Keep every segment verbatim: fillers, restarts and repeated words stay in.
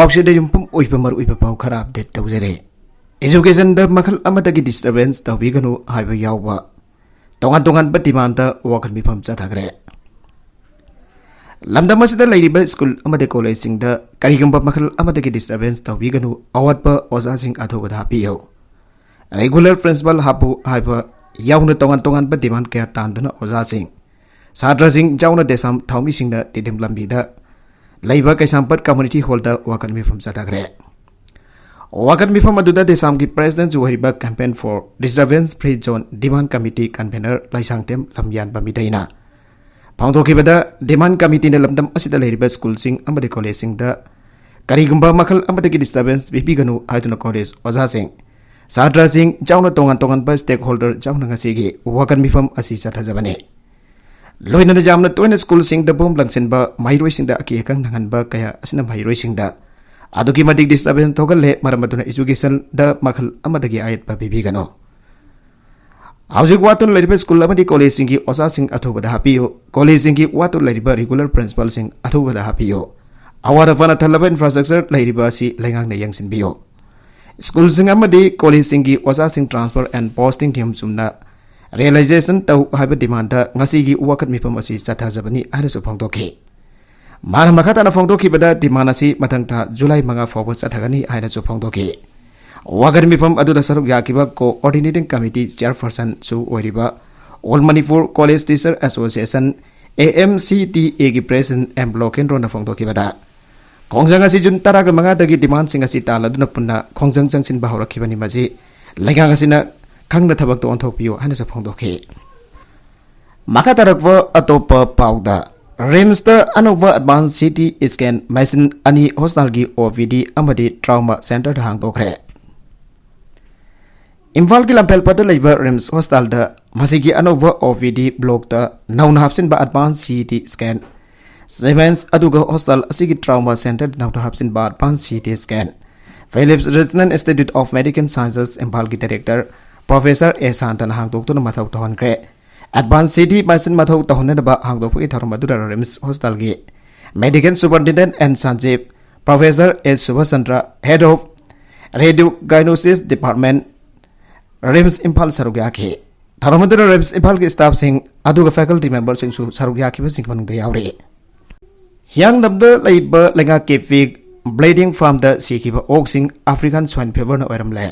ꯄꯥꯎꯆꯦꯗ ꯌꯨꯝꯐꯝ ꯑꯣꯏꯕ ꯃꯔꯨꯑꯣꯏꯕ ꯄꯥꯎ ꯈꯔ ꯑꯞꯗꯦꯠ ꯇꯧꯖꯔꯦ꯫ ꯑꯦꯖꯨꯀꯦꯁꯟꯗ ꯃꯈꯜ ꯑꯃꯗꯒꯤ ꯗꯤꯁꯇꯔꯕꯦꯟꯁ ꯇꯧꯕꯤꯒꯅꯨ ꯍꯥꯏꯕ ꯌꯥꯎꯕ ꯇꯣꯉꯥꯟ ꯇꯣꯉꯥꯟꯕ ꯗꯤꯃꯥꯟꯗ ꯋꯥꯀꯠ ꯃꯤꯐꯝ ꯆꯠꯊꯈ꯭ꯔꯦ꯫ ꯂꯝꯗꯝ ꯑꯁꯤꯗ ꯂꯩꯔꯤꯕ ꯁ꯭ꯀꯨꯜ ꯑꯃꯗꯤ ꯀꯣꯂꯦꯖꯁꯤꯡꯗ ꯀꯔꯤꯒꯨꯝꯕ ꯃꯈꯜ ꯑꯃꯗꯒꯤ ꯗꯤꯁꯇꯔꯕꯦꯟꯁ ꯇꯧꯕꯤꯒꯅꯨ, ꯑꯋꯥꯠꯄ ꯑꯣꯖꯥꯁꯤꯡ ꯑꯊꯨꯕꯗ ꯍꯥꯞꯄꯤꯌꯨ꯫ ꯔꯤꯒꯨꯂꯔ ꯄ꯭ꯔꯤꯟꯁꯤꯄꯥꯜ ꯍꯥꯞꯄꯨ ꯍꯥꯏꯕ ꯌꯥꯎꯅ ꯇꯣꯉꯥꯟ ꯇꯣꯉꯥꯟꯕ ꯗꯤꯃꯥꯟ ꯀꯌꯥ ꯇꯥꯟꯗꯨꯅ ꯑꯣꯖꯥꯁꯤꯡ, ꯁꯥꯇ꯭ꯔꯁꯤꯡ ꯌꯥꯎꯅ ꯗꯦꯁꯥꯝ ꯊꯧꯃꯤꯁꯤꯡꯅ ꯇꯤꯗꯤꯝ ꯂꯝꯕꯤꯗ ꯂꯩꯕ ꯀꯩꯁꯥꯝꯄꯥꯠ ꯀꯝꯃ꯭ꯌꯨꯅꯤꯇꯤ ꯍꯣꯜꯗ ꯋꯥꯀꯠ ꯃꯤꯐꯝ ꯆꯠꯊꯈ꯭ꯔꯦ꯫ ꯋꯥꯀꯠ ꯃꯤꯐꯝ ꯑꯗꯨꯗ ꯗꯦꯁꯥꯝꯒꯤ ꯄ꯭ꯔꯦꯁꯤꯗꯦꯟꯠ ꯑꯣꯏꯔꯤꯕ Campaign for Disturbance Free Zone Demand Committee convener Leishangthem Lamyanba ꯃꯤꯇꯩꯅ ꯐꯣꯡꯗꯣꯛꯈꯤꯕꯗ, ꯗꯤꯃꯥꯟ ꯀꯃꯤꯇꯤꯅ ꯂꯝꯗꯝ ꯑꯁꯤꯗ ꯂꯩꯔꯤꯕ ꯁ꯭ꯀꯨꯜꯁꯤꯡ ꯑꯃꯗꯤ ꯀꯣꯂꯦꯖꯁꯤꯡꯗ ꯀꯔꯤꯒꯨꯝꯕ ꯃꯈꯜ ꯑꯃꯗꯒꯤ ꯗꯤꯁꯇꯔꯕꯦꯟꯁ ꯄꯤꯕꯤꯒꯅꯨ ꯍꯥꯏꯗꯨꯅ ꯀꯣꯂꯦꯖ ꯑꯣꯖꯥꯁꯤꯡ, ꯁꯥꯇ꯭ꯔꯁꯤꯡ ꯌꯥꯎꯅ ꯇꯣꯉꯥꯟ ꯇꯣꯉꯥꯟꯕ ꯁ꯭ꯇꯦꯛ ꯍꯣꯜꯗꯔ ꯌꯥꯎꯅ ꯉꯁꯤꯒꯤ ꯋꯥꯀꯠ ꯃꯤꯐꯝ ꯑꯁꯤ ꯆꯠꯊꯖꯕꯅꯤ꯫ ꯂꯣꯏꯅꯅ ꯌꯥꯝꯅ ꯇꯣꯏꯅ ꯁ꯭ꯀꯨꯜꯁꯤꯡꯗ ꯕꯣꯝ ꯂꯪꯁꯤꯟꯕ, ꯃꯍꯩꯔꯣꯏꯁꯤꯡꯗ ꯑꯀꯤ ꯑꯈꯪ ꯅꯪꯍꯟꯕ ꯀꯌꯥ ꯑꯁꯤꯅ ꯃꯍꯩꯔꯣꯏꯁꯤꯡꯗ ꯑꯗꯨꯛꯀꯤ ꯃꯇꯤꯛ ꯗꯤꯁꯇꯔꯕꯦꯟꯁ ꯊꯣꯛꯍꯜꯂꯦ꯫ ꯃꯔꯝ ꯑꯗꯨꯅ ꯑꯦꯖꯨꯀꯦꯁꯟꯗ ꯃꯈꯜ ꯑꯃꯗꯒꯤ ꯑꯌꯦꯠꯄ ꯄꯤꯕꯤꯒꯅꯨ꯫ ꯍꯧꯖꯤꯛ ꯋꯥꯠꯇꯨꯅ ꯂꯩꯔꯤꯕ ꯁ꯭ꯀꯨꯜ ꯑꯃꯗꯤ ꯀꯣꯂꯦꯖꯁꯤꯡꯒꯤ ꯑꯣꯖꯥꯁꯤꯡ ꯑꯊꯨꯕꯗ ꯍꯥꯞꯄꯤꯌꯨ꯫ ꯀꯣꯂꯦꯖꯁꯤꯡꯒꯤ ꯋꯥꯠꯇꯨꯅ ꯂꯩꯔꯤꯕ ꯔꯤꯒꯨꯂꯔ ꯄ꯭ꯔꯤꯟꯁꯤꯄꯥꯜꯁꯤꯡ ꯑꯊꯨꯕꯗ ꯍꯥꯞꯄꯤꯌꯨ꯫ ꯑꯋꯥꯠ ꯑꯄꯅ ꯊꯜꯂꯕ ꯏꯟꯐ꯭ꯔꯥꯁ꯭ꯇ꯭ꯔꯛꯆꯔ ꯂꯩꯔꯤꯕ ꯑꯁꯤ ꯂꯩꯉꯥꯛꯅ ꯌꯦꯡꯁꯤꯟꯕꯤꯌꯨ꯫ ꯁ꯭ꯀꯨꯜꯁꯤꯡ ꯑꯃꯗꯤ ꯀꯣꯂꯦꯖꯁꯤꯡꯒꯤ ꯑꯣꯖꯥꯁꯤꯡ transfer and posting ꯅꯤꯌꯝ ꯆꯨꯝꯅ ꯔꯤꯌꯦꯂꯥꯏꯖꯦꯁꯟ ꯇꯧ ꯍꯥꯏꯕ ꯗꯤꯃꯥꯟꯗ ꯉꯁꯤꯒꯤ ꯋꯥꯀꯠ ꯃꯤꯐꯝ ꯑꯁꯤ ꯆꯠꯊꯖꯕꯅꯤ ꯍꯥꯏꯅꯁꯨ ꯐꯣꯡꯗꯣꯛꯈꯤ꯫ ꯃꯥꯅ ꯃꯈꯥ ꯇꯥꯅ ꯐꯣꯡꯗꯣꯛꯈꯤꯕꯗ, ꯗꯤꯃꯥꯟ ꯑꯁꯤ ꯃꯊꯪ ꯊꯥ ꯖꯨꯂꯥꯏ ꯃꯉꯥ ꯐꯥꯎꯕ ꯆꯠꯊꯒꯅꯤ ꯍꯥꯏꯅꯁꯨ ꯐꯣꯡꯗꯣꯛꯈꯤ꯫ ꯋꯥꯀꯠ ꯃꯤꯐꯝ ꯑꯗꯨꯗ ꯁꯔꯨꯛ ꯌꯥꯈꯤꯕ ꯀꯣꯑꯣꯔꯗꯤꯅꯦꯇꯤꯡ ꯀꯃꯤꯇꯤ ꯆꯤꯌꯔꯄꯔꯁꯟꯁꯨ ꯑꯣꯏꯔꯤꯕ All Manipur College Teacher Association, A M C T A, ꯒꯤ ꯄ꯭ꯔꯦꯁꯤꯗꯦꯟꯠ ꯑꯦꯝ ꯂꯣꯀꯦꯟꯗ꯭ꯔꯣꯅ ꯐꯣꯡꯗꯣꯛꯈꯤꯕꯗ, ꯈꯣꯡꯖꯪ ꯑꯁꯤ ꯖꯨꯟ ꯇꯔꯥꯒ ꯃꯉꯥꯗꯒꯤ ꯗꯤꯃꯥꯟꯁꯤꯡ ꯑꯁꯤ ꯇꯥꯜꯂꯗꯨꯅ ꯄꯨꯟꯅ ꯈꯣꯡꯖꯪ ꯆꯪꯁꯤꯟꯕ ꯍꯧꯔꯛꯈꯤꯕꯅꯤ꯫ ꯃꯁꯤ ꯂꯩꯉꯥꯛ ꯑꯁꯤꯅ ꯈꯪꯅ ꯊꯕꯛꯇ ꯑꯣꯟꯊꯣꯛꯄꯤꯌꯨ ꯍꯥꯏꯅꯁꯨ ꯐꯣꯡꯗꯣꯛꯈꯤ꯫ ꯃꯈꯥ ꯇꯥꯔꯛꯄ ꯑꯇꯣꯞꯄ ꯄꯥꯎꯗ, ꯔꯤꯝꯁꯇ ꯑꯅꯧꯕ advance C T scan machine ꯑꯅꯤ ꯍꯣꯁꯄꯤꯇꯥꯜꯒꯤ ꯑꯣ ꯄꯤ ꯗꯤ ꯑꯃꯗꯤ ꯇ꯭ꯔꯥꯎꯃꯥ ꯁꯦꯟꯇꯔꯗ ꯍꯥꯡꯗꯣꯛꯈ꯭ꯔꯦ꯫ ꯏꯝꯐꯥꯜꯒꯤ ꯂꯝꯐꯦꯜꯄꯠꯇ ꯂꯩꯕ ꯔꯤꯝꯁ ꯍꯣꯁꯄꯤꯇꯥꯜꯗ ꯃꯁꯤꯒꯤ ꯑꯅꯧꯕ ꯑꯣ ꯄꯤ ꯗꯤ ꯕ꯭ꯂꯣꯛꯇ ꯅꯧꯅ ꯍꯥꯞꯆꯤꯟꯕ advance C T scan Siemens, ꯑꯗꯨꯒ ꯍꯣꯁꯄꯤꯇꯥꯜ ꯑꯁꯤꯒꯤ ꯇ꯭ꯔꯥꯎꯃꯥ ꯁꯦꯟꯇꯔꯗ ꯅꯧꯅ ꯍꯥꯞꯆꯤꯟꯕ advance C T scan, Philips regional institute of medical sciences ꯏꯝꯐꯥꯜꯒꯤ ꯗꯥꯏꯔꯦꯛꯇꯔ ꯄ꯭ꯔꯣꯐꯦꯁꯔ ꯑꯦ ꯁꯥꯟꯇꯅ ꯍꯥꯡꯗꯣꯛꯇꯨꯅ ꯃꯊꯧ ꯇꯧꯍꯟꯈ꯭ꯔꯦ꯫ ꯑꯦꯗꯚꯥꯟꯁ ꯁꯤ ꯇꯤ ꯃꯦꯁꯤꯟ ꯃꯊꯧ ꯇꯧꯍꯟꯅꯅꯕ ꯍꯥꯡꯗꯣꯛꯄꯒꯤ ꯊꯧꯔꯝ ꯑꯗꯨꯗ ꯔꯤꯝꯁ ꯍꯣꯁꯄꯤꯇꯥꯜꯒꯤ medical superintendent N Sanjib Professor S Subhas Chandra, Head of Radio Gynosis Department, RIMS Imphal ꯁꯔꯨꯛ ꯌꯥꯈꯤ꯫ ꯊꯧꯔꯝ ꯑꯗꯨꯗ RIMS ꯏꯝꯐꯥꯜꯒꯤ staffꯁꯤꯡ ꯑꯗꯨꯒ faculty memberꯁꯤꯡꯁꯨ ꯁꯔꯨꯛ ꯌꯥꯈꯤꯕꯁꯤꯡꯒꯤ ꯃꯅꯨꯡꯗ ꯌꯥꯎꯔꯤ꯫ ꯍꯤꯌꯥꯡꯂꯝꯗ ꯂꯩꯕ ꯂꯩꯉꯥꯛꯀꯤ pig breeding farmꯗ ꯁꯤꯈꯤꯕ ꯑꯣꯛꯁꯤꯡ African swine feverꯅ ꯑꯣꯏꯔꯝꯂꯦ꯫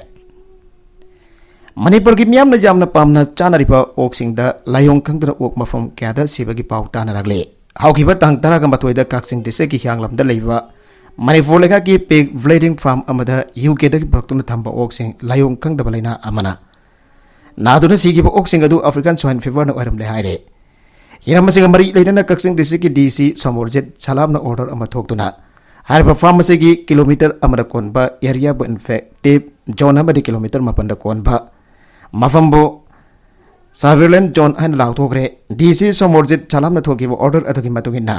ꯃꯅꯤꯄꯨꯔꯒꯤ ꯃꯤꯌꯥꯝꯅ ꯌꯥꯝꯅ ꯄꯥꯝꯅ ꯆꯥꯅꯔꯤꯕ ꯑꯣꯛꯁꯤꯡꯗ ꯂꯥꯏꯑꯣꯡ ꯈꯪꯗꯅ ꯑꯣꯛ ꯃꯐꯝ ꯀꯌꯥꯗ ꯁꯤꯕꯒꯤ ꯄꯥꯎ ꯇꯥꯅꯔꯛꯂꯤ꯫ ꯍꯧꯈꯤꯕ ꯇꯥꯡ ꯇꯔꯥꯃꯥꯊꯣꯏꯗ ꯀꯛꯆꯤꯡ districtꯀꯤ ꯍꯤꯌꯥꯡꯂꯝꯗ ꯂꯩꯕ ꯃꯅꯤꯄꯨꯔ ꯂꯩꯉꯥꯛꯀꯤ pig breeding farm ꯑꯃꯗ UKꯗꯒꯤ ꯄꯨꯔꯛꯇꯨꯅ ꯊꯝꯕ ꯑꯣꯛꯁꯤꯡ ꯂꯥꯏꯑꯣꯡ ꯈꯪꯗꯕ ꯂꯥꯏꯅꯥ ꯑꯃꯅ ꯅꯥꯗꯨꯅ ꯁꯤꯈꯤꯕ ꯑꯣꯛꯁꯤꯡ ꯑꯗꯨ African swine feverꯅ ꯑꯣꯏꯔꯝꯂꯦ ꯍꯥꯏꯔꯦ꯫ ꯍꯤꯔꯝ ꯑꯁꯤꯒ ꯃꯔꯤ ꯂꯩꯅꯅ ꯀꯛꯆꯤꯡ districtꯀꯤ DC ꯁꯣꯃꯣꯔꯖꯤꯠ ꯁꯂꯥꯝꯅ order ꯑꯃ ꯊꯣꯛꯇꯨꯅ ꯍꯥꯏꯔꯤꯕ farm ꯑꯁꯤꯒꯤ kilometre ꯑꯃꯗ ꯀꯣꯟꯕ areaꯕꯨ infective zone ꯑꯃꯗꯤ kilometre ꯃꯥꯄꯟꯗ ꯀꯣꯟꯕ ꯃꯐꯝꯕꯨ surveillance zone ꯍꯥꯏꯅ ꯂꯥꯎꯊꯣꯛꯈ꯭ꯔꯦ꯫ DC ꯁꯣꯃꯣꯔꯖꯤꯠ ꯁꯂꯥꯝꯅ ꯊꯣꯛꯈꯤꯕ order ꯑꯗꯨꯒꯤ ꯃꯇꯨꯡ ꯏꯟꯅ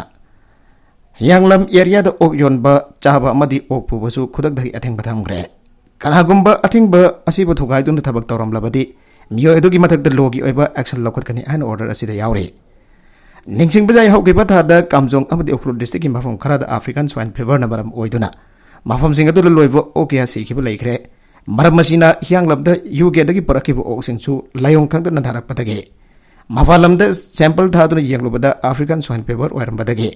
ꯍꯤꯌꯥꯡꯂꯝ areaꯗ ꯑꯣꯛ ꯌꯣꯟꯕ, ꯆꯥꯕ ꯑꯃꯗꯤ ꯑꯣꯛ ꯄꯨꯕꯁꯨ ꯈꯨꯗꯛꯇꯒꯤ ꯑꯊꯤꯡꯕ ꯊꯝꯈ꯭ꯔꯦ꯫ ꯀꯅꯥꯒꯨꯝꯕ ꯑꯊꯤꯡꯕ ꯑꯁꯤꯕꯨ ꯊꯨꯒꯥꯏꯗꯨꯅ ꯊꯕꯛ ꯇꯧꯔꯝꯂꯕꯗꯤ ꯃꯤꯑꯣꯏ ꯑꯗꯨꯒꯤ ꯃꯊꯛꯇ lawꯒꯤ ꯑꯣꯏꯕ action ꯂꯧꯈꯠꯀꯅꯤ ꯍꯥꯏꯅ order ꯑꯁꯤꯗ ꯌꯥꯎꯔꯤ꯫ ꯅꯤꯡꯁꯤꯡꯕ ꯌꯥꯏ, ꯍꯧꯈꯤꯕ ꯊꯥꯗ ꯀꯥꯝꯖꯣꯡ ꯑꯃꯗꯤ ꯎꯈ꯭ꯔꯨꯜ districtꯀꯤ ꯃꯐꯝ ꯈꯔꯗ African swine feverꯅ ꯃꯔꯝ ꯑꯣꯏꯗꯨꯅ ꯃꯐꯝꯁꯤꯡ ꯑꯗꯨꯗ ꯂꯣꯏꯕ ꯑꯣꯛ ꯀꯌꯥ ꯁꯤꯈꯤꯕ ꯂꯩꯈ꯭ꯔꯦ꯫ ꯃꯔꯝ ꯑꯁꯤꯅ ꯍꯤꯌꯥꯡꯂꯝꯗ UKꯗꯒꯤ ꯄꯨꯔꯛꯈꯤꯕ ꯑꯣꯛꯁꯤꯡꯁꯨ ꯂꯥꯏꯑꯣꯡ ꯈꯪꯗꯅ ꯅꯥꯔꯛꯄꯗꯒꯤ ꯃꯄꯥꯟ ꯂꯝꯗ sample ꯊꯥꯗꯨꯅ ꯌꯦꯡꯂꯨꯕꯗ African swine fever ꯑꯣꯏꯔꯝꯕꯗꯒꯤ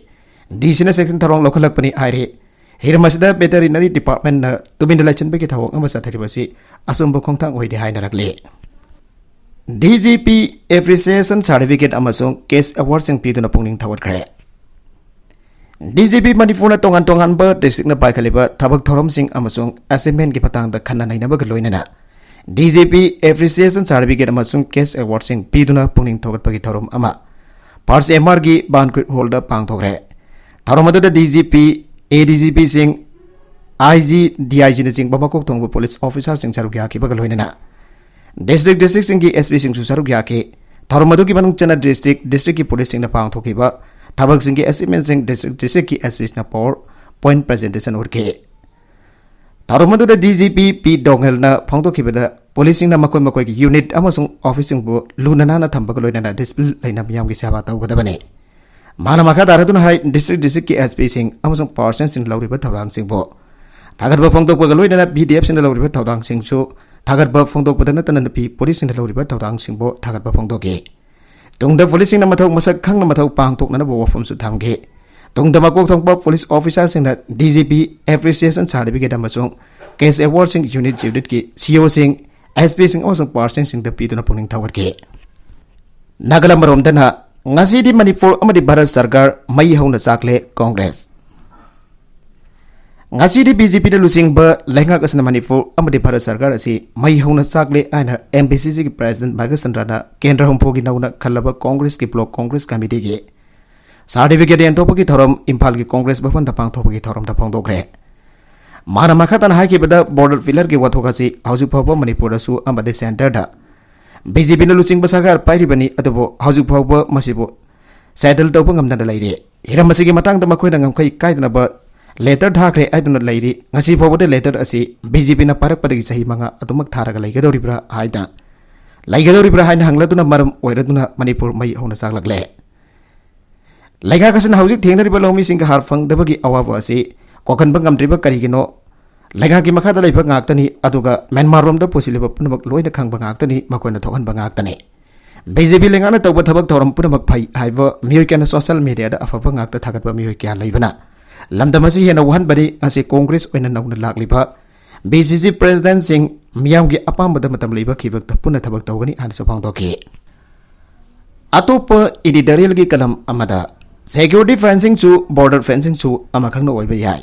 DCꯅ section ꯊꯧꯔꯥꯡ ꯂꯧꯈꯠꯂꯛꯄꯅꯤ ꯍꯥꯏꯔꯤ꯫ ꯍꯤꯔꯝ ꯑꯁꯤꯗ veterinary departmentꯅ ꯇꯨꯃꯤꯟꯅ ꯂꯩꯁꯤꯟꯕꯒꯤ ꯊꯧꯑꯣꯡ ꯑꯃ ꯆꯠꯊꯔꯤꯕꯁꯤ ꯑꯆꯨꯝꯕ ꯈꯣꯡꯊꯥꯡ ꯑꯣꯏꯗꯦ ꯍꯥꯏꯅꯔꯛꯂꯤ꯫ DGP appreciation certificate ꯑꯃꯁꯨꯡ cash awardꯁꯤꯡ ꯄꯤꯗꯨꯅ ꯄꯨꯛꯅꯤꯡ ꯊꯧꯒꯠꯈ꯭ꯔꯦ꯫ DGP ꯃꯅꯤꯄꯨꯔꯅ ꯇꯣꯉꯥꯟ ꯇꯣꯉꯥꯟꯕ districtꯅ ꯄꯥꯏꯈꯠꯂꯤꯕ ꯊꯕꯛ ꯊꯧꯔꯝꯁꯤꯡ ꯑꯃꯁꯨꯡ achievementꯀꯤ ꯃꯇꯥꯡꯗ ꯈꯟꯅ ꯅꯩꯅꯕꯒ ꯂꯣꯏꯅꯅ DGP appreciation certificate ꯑꯃꯁꯨꯡ cash awardꯁꯤꯡ ꯄꯤꯗꯨꯅ ꯄꯨꯛꯅꯤꯡ ꯊꯧꯒꯠꯄꯒꯤ ꯊꯧꯔꯝ ꯑꯃ First MRꯒꯤ banquet hallꯗ ꯄꯥꯡꯊꯣꯛꯈ꯭ꯔꯦ꯫ ꯊꯧꯔꯝ ꯑꯗꯨꯗ DGP, ADGPꯁꯤꯡ, IG, DIGꯅꯆꯤꯡꯕ ꯃꯀꯣꯛ ꯊꯣꯡꯕ police officerꯁꯤꯡ ꯁꯔꯨꯛ ꯌꯥꯈꯤꯕꯒ ꯂꯣꯏꯅꯅ district districtꯁꯤꯡꯒꯤ SPꯁꯤꯡꯁꯨ ꯁꯔꯨꯛ ꯌꯥꯈꯤ꯫ ꯊꯧꯔꯝ ꯑꯗꯨꯒꯤ ꯃꯅꯨꯡ ꯆꯟꯅ district districtꯀꯤ policeꯁꯤꯡꯅ ꯄꯥꯡꯊꯣꯛꯈꯤꯕ ꯊꯕꯛꯁꯤꯡꯒꯤ achievementꯁꯤꯡ district districtꯀꯤ SPꯁꯤꯡꯅ PowerPoint presentation ꯎꯠꯈꯤ꯫ ꯊꯧꯔꯝ ꯑꯗꯨꯗ DGP P ꯗꯣꯉꯦꯜꯅ ꯐꯣꯡꯗꯣꯛꯈꯤꯕꯗ, policeꯁꯤꯡꯅ ꯃꯈꯣꯏ ꯃꯈꯣꯏꯒꯤ unit ꯑꯃꯁꯨꯡ officeꯁꯤꯡꯕꯨ ꯂꯨꯅ ꯅꯥꯟꯅ ꯊꯝꯕꯒ ꯂꯣꯏꯅꯅ discipline ꯂꯩꯅ ꯃꯤꯌꯥꯝꯒꯤ ꯁꯦꯕꯥ ꯇꯧꯒꯗꯕꯅꯤ꯫ ꯃꯥꯅ ꯃꯈꯥ ꯇꯥꯔꯗꯨꯅ ꯍꯥꯏ, district districtꯀꯤ S Pꯁꯤꯡ ꯑꯃꯁꯨꯡ power stationꯁꯤꯡꯅ ꯂꯧꯔꯤꯕ ꯊꯧꯗꯥꯡꯁꯤꯡꯕꯨ ꯊꯥꯒꯠꯄ ꯐꯣꯡꯗꯣꯛꯄꯒ ꯂꯣꯏꯅꯅ B D Fꯁꯤꯡꯅ ꯂꯧꯔꯤꯕ ꯊꯧꯗꯥꯡꯁꯤꯡꯁꯨ ꯊꯥꯒꯠꯄ ꯐꯣꯡꯗꯣꯛꯄꯗ ꯅꯠꯇꯅ ꯅꯨꯄꯤ policeꯁꯤꯡꯅ ꯂꯧꯔꯤꯕ ꯊꯧꯗꯥꯡꯁꯤꯡꯕꯨ ꯊꯥꯒꯠꯄ ꯐꯣꯡꯗꯣꯛꯈꯤ꯫ ꯇꯨꯡꯗ policeꯁꯤꯡꯅ ꯃꯊꯧ ꯃꯁꯛ ꯈꯪꯅ ꯃꯊꯧ ꯄꯥꯡꯊꯣꯛꯅꯅꯕ ꯋꯥꯐꯝꯁꯨ ꯊꯝꯈꯤ꯫ ꯇꯨꯡꯗ ꯃꯀꯣꯛ ꯊꯣꯡꯕ police officerꯁꯤꯡꯅ D G P appreciation certificate ꯑꯃꯁꯨꯡ cash awardꯁꯤꯡ unit unitꯀꯤ COꯁꯤꯡ, SPꯁꯤꯡ ꯑꯃꯁꯨꯡ power stationꯁꯤꯡꯗ ꯄꯤꯗꯨꯅ ꯄꯨꯛꯅꯤꯡ ꯊꯧꯒꯠꯈꯤ꯫ ꯅꯥꯒꯥꯂꯦꯟ ꯃꯔꯣꯝꯗꯅ ꯉꯁꯤꯗꯤ ꯃꯅꯤꯄꯨꯔ ꯑꯃꯗꯤ ꯚꯥꯔꯠ ꯁꯔꯀꯥꯔ ꯃꯩ ꯍꯧꯅ ꯆꯥꯛꯂꯦ ꯀꯣꯡꯒ꯭ꯔꯦꯁ꯫ ꯉꯁꯤꯗꯤ BJPꯅ ꯂꯨꯆꯤꯡꯕ ꯂꯩꯉꯥꯛ ꯑꯁꯤꯅ ꯃꯅꯤꯄꯨꯔ ꯑꯃꯗꯤ ꯚꯥꯔꯠ ꯁꯔꯀꯥꯔ ꯑꯁꯤ ꯃꯩ ꯍꯧꯅ ꯆꯥꯛꯂꯦ ꯍꯥꯏꯅ MBCCꯒꯤ president ꯕꯥꯂꯆꯟꯗ꯭ꯔꯅ ꯀꯦꯟꯗ꯭ꯔ ꯍꯨꯝꯐꯨꯒꯤ ꯅꯧꯅ ꯈꯜꯂꯕ ꯀꯣꯡꯒ꯭ꯔꯦꯁꯀꯤ block congress committeeꯒꯤ certificate ꯌꯦꯟꯊꯣꯛꯄꯒꯤ ꯊꯧꯔꯝ ꯏꯝꯐꯥꯜꯒꯤ ꯀꯣꯡꯒ꯭ꯔꯦꯁ ꯚꯕꯟꯗ ꯄꯥꯡꯊꯣꯛꯄꯒꯤ ꯊꯧꯔꯝꯗ ꯐꯣꯡꯗꯣꯛꯈ꯭ꯔꯦ꯫ ꯃꯥꯅ ꯃꯈꯥ ꯇꯥꯅ ꯍꯥꯏꯈꯤꯕꯗ, border pillarꯒꯤ ꯋꯥꯊꯣꯛ ꯑꯁꯤ ꯍꯧꯖꯤꯛ ꯐꯥꯎꯕ ꯃꯅꯤꯄꯨꯔꯗꯁꯨ ꯑꯃꯗꯤ centreꯗ BJPꯅ ꯂꯨꯆꯤꯡꯕ ꯁꯔꯀꯥꯔ ꯄꯥꯏꯔꯤꯕꯅꯤ, ꯑꯗꯨꯕꯨ ꯍꯧꯖꯤꯛ ꯐꯥꯎꯕ ꯃꯁꯤꯕꯨ settle ꯇꯧꯕ ꯉꯝꯗꯅ ꯂꯩꯔꯤ꯫ ꯍꯤꯔꯝ ꯑꯁꯤꯒꯤ ꯃꯇꯥꯡꯗ ꯃꯈꯣꯏꯅ ꯉꯝꯈꯩ ꯀꯥꯏꯗꯅꯕ letter ꯊꯥꯈ꯭ꯔꯦ ꯍꯥꯏꯗꯨꯅ ꯂꯩꯔꯤ꯫ ꯉꯁꯤ ꯐꯥꯎꯕꯗ letter ꯑꯁꯤ BJPꯅ ꯄꯥꯏꯔꯛꯄꯗꯒꯤ ꯆꯍꯤ ꯃꯉꯥ ꯑꯗꯨꯃꯛ ꯊꯥꯔꯒ ꯂꯩꯒꯗꯧꯔꯤꯕ꯭ꯔꯥ ꯍꯥꯏꯅ, ꯂꯩꯒꯗꯧꯔꯤꯕ꯭ꯔꯥ ꯍꯥꯏꯅ ꯍꯪꯂꯗꯨꯅ ꯃꯔꯝ ꯑꯣꯏꯔꯗꯨꯅ ꯃꯅꯤꯄꯨꯔ ꯃꯩ ꯍꯧꯅ ꯆꯥꯛꯂꯛꯂꯦ꯫ ꯂꯩꯉꯥꯛ ꯑꯁꯤꯅ ꯍꯧꯖꯤꯛ ꯊꯦꯡꯅꯔꯤꯕ ꯂꯧꯃꯤꯁꯤꯡꯒꯤ ꯍꯥꯔ ꯐꯪꯗꯕꯒꯤ ꯑꯋꯥꯕ ꯑꯁꯤ ꯀꯣꯛꯍꯟꯕ ꯉꯝꯗ꯭ꯔꯤꯕ ꯀꯔꯤꯒꯤꯅꯣ? ꯂꯩꯉꯥꯛꯀꯤ ꯃꯈꯥꯗ ꯂꯩꯕ ꯉꯥꯛꯇꯅꯤ, ꯑꯗꯨꯒ ꯃ꯭ꯌꯥꯟꯃꯥꯔ ꯔꯣꯝꯗ ꯄꯨꯁꯤꯜꯂꯤꯕ ꯄꯨꯝꯅꯃꯛ ꯂꯣꯏꯅ ꯈꯪꯕ ꯉꯥꯛꯇꯅꯤ, ꯃꯈꯣꯏꯅ ꯊꯣꯛꯍꯟꯕ ꯉꯥꯛꯇꯅꯤ꯫ BJP ꯂꯩꯉꯥꯛꯅ ꯇꯧꯕ ꯊꯕꯛ ꯊꯧꯔꯝ ꯄꯨꯝꯅꯃꯛ ꯐꯩ ꯍꯥꯏꯕ ꯃꯤꯑꯣꯏ ꯀꯌꯥꯅ social mediaꯗ ꯑꯐꯕ ꯉꯥꯛꯇ ꯊꯥꯒꯠꯄ ꯃꯤꯑꯣꯏ ꯀꯌꯥ ꯂꯩꯕꯅ ꯂꯝꯗꯝ ꯑꯁꯤ ꯍꯦꯟꯅ ꯋꯥꯍꯟꯕꯅꯤ꯫ ꯉꯁꯤ ꯀꯣꯡꯒ꯭ꯔꯦꯁ ꯑꯣꯏꯅ ꯅꯧꯅ ꯂꯥꯛꯂꯤꯕ BCC presidentꯁꯤꯡ ꯃꯤꯌꯥꯝꯒꯤ ꯑꯄꯥꯝꯕꯗ ꯃꯇꯝ ꯂꯩꯕ ꯈꯤꯕꯛꯇ ꯄꯨꯟꯅ ꯊꯕꯛ ꯇꯧꯒꯅꯤ ꯍꯥꯏꯅꯁꯨ ꯐꯣꯡꯗꯣꯛꯈꯤ꯫ ꯑꯇꯣꯞꯄ editorialꯒꯤ column ꯑꯃꯗ, security fencingꯁꯨ border fencingꯁꯨ ꯑꯃꯈꯛꯅ ꯑꯣꯏꯕ ꯌꯥꯏ꯫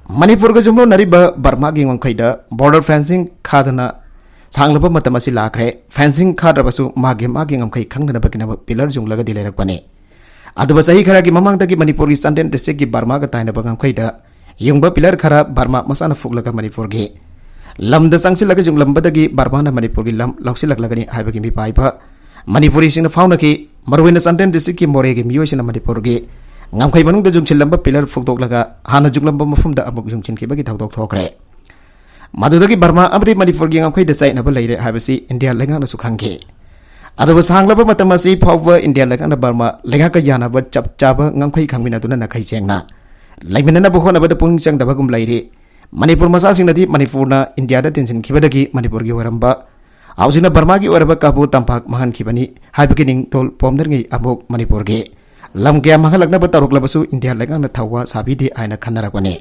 ꯃꯅꯤꯄꯨꯔꯒ ꯌꯨꯝꯂꯣꯟꯅꯔꯤꯕ ꯕꯔꯃꯥꯒꯤ ꯉꯝꯈꯩꯗ border fencing ꯈꯥꯗꯅ ꯁꯥꯡꯂꯕ ꯃꯇꯝ ꯑꯁꯤ ꯂꯥꯛꯈ꯭ꯔꯦ꯫ Fencing ꯈꯥꯗ꯭ꯔꯕꯁꯨ ꯃꯥꯒꯤ ꯃꯥꯒꯤ ꯉꯝꯈꯩ ꯈꯪꯅꯅꯕꯒꯤꯗꯃꯛ pillar ꯌꯨꯡꯂꯒꯗꯤ ꯂꯩꯔꯛꯄꯅꯤ꯫ ꯑꯗꯨꯕꯨ ꯆꯍꯤ ꯈꯔꯒꯤ ꯃꯃꯥꯡꯗꯒꯤ ꯃꯅꯤꯄꯨꯔꯒꯤ ꯆꯥꯟꯗꯦꯜ districtꯀꯤ ꯕꯔꯃꯥꯒ ꯇꯥꯏꯅꯕ ꯉꯝꯈꯩꯗ ꯌꯨꯡꯕ pillar ꯈꯔ ꯕꯔꯃꯥ ꯃꯁꯥꯅ ꯐꯨꯛꯂꯒ ꯃꯅꯤꯄꯨꯔꯒꯤ ꯂꯝꯗ ꯆꯪꯁꯤꯜꯂꯒ ꯌꯨꯡꯂꯝꯕꯗꯒꯤ ꯕꯔꯃꯥꯅ ꯃꯅꯤꯄꯨꯔꯒꯤ ꯂꯝ ꯂꯧꯁꯤꯜꯂꯛꯂꯒꯅꯤ ꯍꯥꯏꯕꯒꯤ ꯃꯤꯄꯥꯏꯕ ꯃꯅꯤꯄꯨꯔꯤꯁꯤꯡꯅ ꯐꯥꯎꯅꯈꯤ꯫ ꯃꯔꯨꯑꯣꯏꯅ ꯆꯥꯟꯗꯦꯜ districtꯀꯤ ꯃꯣꯔꯦꯒꯤ ꯃꯤꯑꯣꯏꯁꯤꯡꯅ ꯃꯅꯤꯄꯨꯔꯒꯤ ꯉꯝꯈꯩ ꯃꯅꯨꯡꯗ ꯌꯨꯡꯁꯤꯜꯂꯝꯕ pillar ꯐꯨꯛꯇꯣꯛꯂꯒ ꯍꯥꯟꯅ ꯌꯨꯡꯂꯝꯕ ꯃꯐꯝꯗ ꯑꯃꯨꯛ ꯌꯨꯡꯁꯤꯟꯈꯤꯕꯒꯤ ꯊꯧꯗꯣꯛ ꯊꯣꯛꯈ꯭ꯔꯦ꯫ ꯃꯗꯨꯗꯒꯤ ꯕꯔꯃꯥ ꯑꯃꯗꯤ ꯃꯅꯤꯄꯨꯔꯒꯤ ꯉꯝꯈꯩꯗ ꯆꯌꯦꯠꯅꯕ ꯂꯩꯔꯦ ꯍꯥꯏꯕꯁꯤ ꯏꯟꯗꯤꯌꯥ ꯂꯩꯉꯥꯛꯅꯁꯨ ꯈꯪꯈꯤ꯫ ꯑꯗꯨꯕꯨ ꯁꯥꯡꯂꯕ ꯃꯇꯝ ꯑꯁꯤ ꯐꯥꯎꯕ ꯏꯟꯗꯤꯌꯥ ꯂꯩꯉꯥꯛꯅ ꯕꯔꯃꯥ ꯂꯩꯉꯥꯛꯀ ꯌꯥꯅꯕ ꯆꯞ ꯆꯥꯕ ꯉꯝꯈꯩ ꯈꯪꯃꯤꯟꯅꯗꯨꯅ ꯅꯥꯈꯩ ꯁꯦꯡꯅ ꯂꯩꯃꯤꯟꯅꯅꯕ ꯍꯣꯠꯅꯕꯗ ꯄꯨꯛꯅꯤꯡ ꯆꯪꯗꯕꯒꯨꯝ ꯂꯩꯔꯤ꯫ ꯃꯅꯤꯄꯨꯔ ꯃꯆꯥꯁꯤꯡꯅꯗꯤ ꯃꯅꯤꯄꯨꯔꯅ ꯏꯟꯗꯤꯌꯥꯗ ꯇꯤꯟꯁꯤꯟꯈꯤꯕꯗꯒꯤ ꯃꯅꯤꯄꯨꯔꯒꯤ ꯑꯣꯏꯔꯝꯕ, ꯍꯧꯖꯤꯛꯅ ꯕꯔꯃꯥꯒꯤ ꯑꯣꯏꯔꯕ ꯀꯥꯕꯨ ꯇꯝꯄꯥꯛ ꯃꯥꯡꯍꯟꯈꯤꯕꯅꯤ ꯍꯥꯏꯕꯒꯤ ꯅꯤꯡꯊꯣꯜ ꯄꯣꯝꯗ꯭ꯔꯤꯉꯩ ꯑꯃꯨꯛ ꯃꯅꯤꯄꯨꯔꯒꯤ ꯂꯝ ꯀꯌꯥ ꯃꯥꯡꯍꯜꯂꯛꯅꯕ ꯇꯧꯔꯛꯂꯕꯁꯨ ꯏꯟꯗꯤꯌꯥ ꯂꯩꯉꯥꯛꯅ ꯊꯧꯋꯥ ꯁꯥꯕꯤꯗꯦ ꯍꯥꯏꯅ ꯈꯟꯅꯔꯛꯄꯅꯤ꯫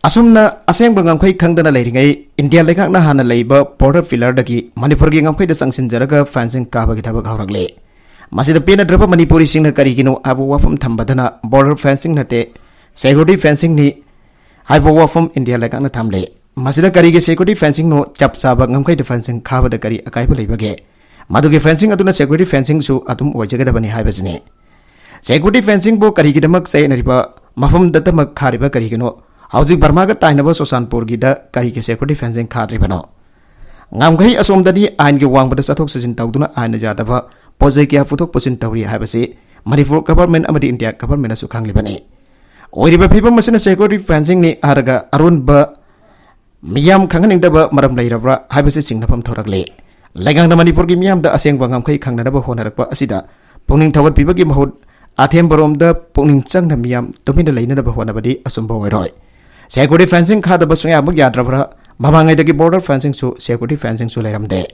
ꯑꯁꯨꯝꯅ ꯑꯁꯦꯡꯕ ꯉꯝꯈꯩ ꯈꯪꯗꯅ ꯂꯩꯔꯤꯉꯩ, ꯏꯟꯗꯤꯌꯥ ꯂꯩꯉꯥꯛꯅ ꯍꯥꯟꯅ ꯂꯩꯕ border pillarꯗꯒꯤ ꯃꯅꯤꯄꯨꯔꯒꯤ ꯉꯝꯈꯩꯗ ꯆꯪꯁꯤꯟꯖꯔꯒ fencing ꯀꯥꯕꯒꯤ ꯊꯕꯛ ꯍꯧꯔꯛꯂꯦ꯫ ꯃꯁꯤꯗ ꯄꯦꯟꯅꯗ꯭ꯔꯕ ꯃꯅꯤꯄꯨꯔꯤꯁꯤꯡꯅ ꯀꯔꯤꯒꯤꯅꯣ ꯍꯥꯏꯕ ꯋꯥꯐꯝ ꯊꯝꯕꯗꯅ border fencing ꯅꯠꯇꯦ, security fencingꯅꯤ ꯍꯥꯏꯕ ꯋꯥꯐꯝ ꯏꯟꯗꯤꯌꯥ ꯂꯩꯉꯥꯛꯅ ꯊꯝꯂꯦ꯫ ꯃꯁꯤꯗ ꯀꯔꯤꯒꯤ security fencingꯅꯣ? ꯆꯞ ꯆꯥꯕ ꯉꯝꯈꯩꯗ fencing ꯈꯥꯕꯗ ꯀꯔꯤ ꯑꯀꯥꯏꯕ ꯂꯩꯕꯒꯦ? ꯃꯗꯨꯒꯤ fencing ꯑꯗꯨꯅ security fencingꯁꯨ ꯑꯗꯨꯝ ꯑꯣꯏꯖꯒꯗꯕꯅꯤ ꯍꯥꯏꯕꯁꯤꯅꯤ꯫ Security fencingꯕꯨ ꯀꯔꯤꯒꯤꯗꯃꯛ ꯆꯌꯦꯠꯅꯔꯤꯕ? ꯃꯐꯝꯗꯇꯃꯛ ꯈꯥꯔꯤꯕ ꯀꯔꯤꯒꯤꯅꯣ? ꯍꯧꯖꯤꯛ ꯕꯔꯃꯥꯒ ꯇꯥꯏꯅꯕ ꯆꯨꯔꯆꯥꯟꯄꯨꯔꯒꯤꯗ ꯀꯔꯤꯒꯤ security fencing ꯈꯥꯗ꯭ꯔꯤꯕꯅꯣ? ꯉꯝꯈꯩ ꯑꯁꯣꯝꯗꯗꯤ ꯑꯥꯏꯟꯒꯤ ꯋꯥꯡꯃꯗ ꯆꯠꯊꯣꯛ ꯆꯠꯁꯤꯟ ꯇꯧꯗꯨꯅ ꯑꯥꯏꯟꯅ ꯌꯥꯗꯕ ꯄꯣꯠ ꯆꯩ ꯀꯌꯥ ꯄꯨꯊꯣꯛ ꯄꯨꯁꯤꯟ ꯇꯧꯔꯤ ꯍꯥꯏꯕꯁꯤ ꯃꯅꯤꯄꯨꯔ government ꯑꯃꯗꯤ ꯏꯟꯗꯤꯌꯥ governmentꯅꯁꯨ ꯈꯪꯂꯤꯕꯅꯤ꯫ ꯑꯣꯏꯔꯤꯕ ꯐꯤꯕꯝ ꯑꯁꯤꯅ security fencingꯅꯤ ꯍꯥꯏꯔꯒ ꯑꯔꯣꯟꯕ ꯃꯤꯌꯥꯝ ꯈꯪꯍꯟꯅꯤꯡꯗꯕ ꯃꯔꯝ ꯂꯩꯔꯕ꯭ꯔꯥ ꯍꯥꯏꯕꯁꯤ ꯆꯤꯡꯅꯐꯝ ꯊꯣꯔꯛꯂꯦ꯫ ꯂꯩꯉꯥꯛꯅ ꯃꯅꯤꯄꯨꯔꯒꯤ ꯃꯤꯌꯥꯝꯗ ꯑꯁꯦꯡꯕ ꯉꯝꯈꯩ ꯈꯪꯅꯅꯕ ꯍꯣꯠꯅꯔꯛꯄ ꯑꯁꯤꯗ ꯄꯨꯛꯅꯤꯡ ꯊꯧꯒꯠꯄꯤꯕꯒꯤ ꯃꯍꯨꯠ ꯑꯊꯦꯝꯕꯔꯣꯝꯗ ꯄꯨꯛꯅꯤꯡ ꯆꯪꯅ ꯃꯤꯌꯥꯝ ꯇꯨꯃꯤꯟꯅ ꯂꯩꯅꯅꯕ ꯍꯣꯠꯅꯕꯗꯤ ꯑꯆꯨꯝꯕ ꯑꯣꯏꯔꯣꯏ꯫ Security fencing ꯈꯥꯗꯕ ꯁꯨꯡꯌꯥꯃꯛ ꯌꯥꯗ꯭ꯔꯕ꯭ꯔꯥ? ꯃꯃꯥꯡꯉꯩꯗꯒꯤ border fencingꯁꯨ security fencingꯁꯨ ꯂꯩꯔꯝꯗꯦ꯫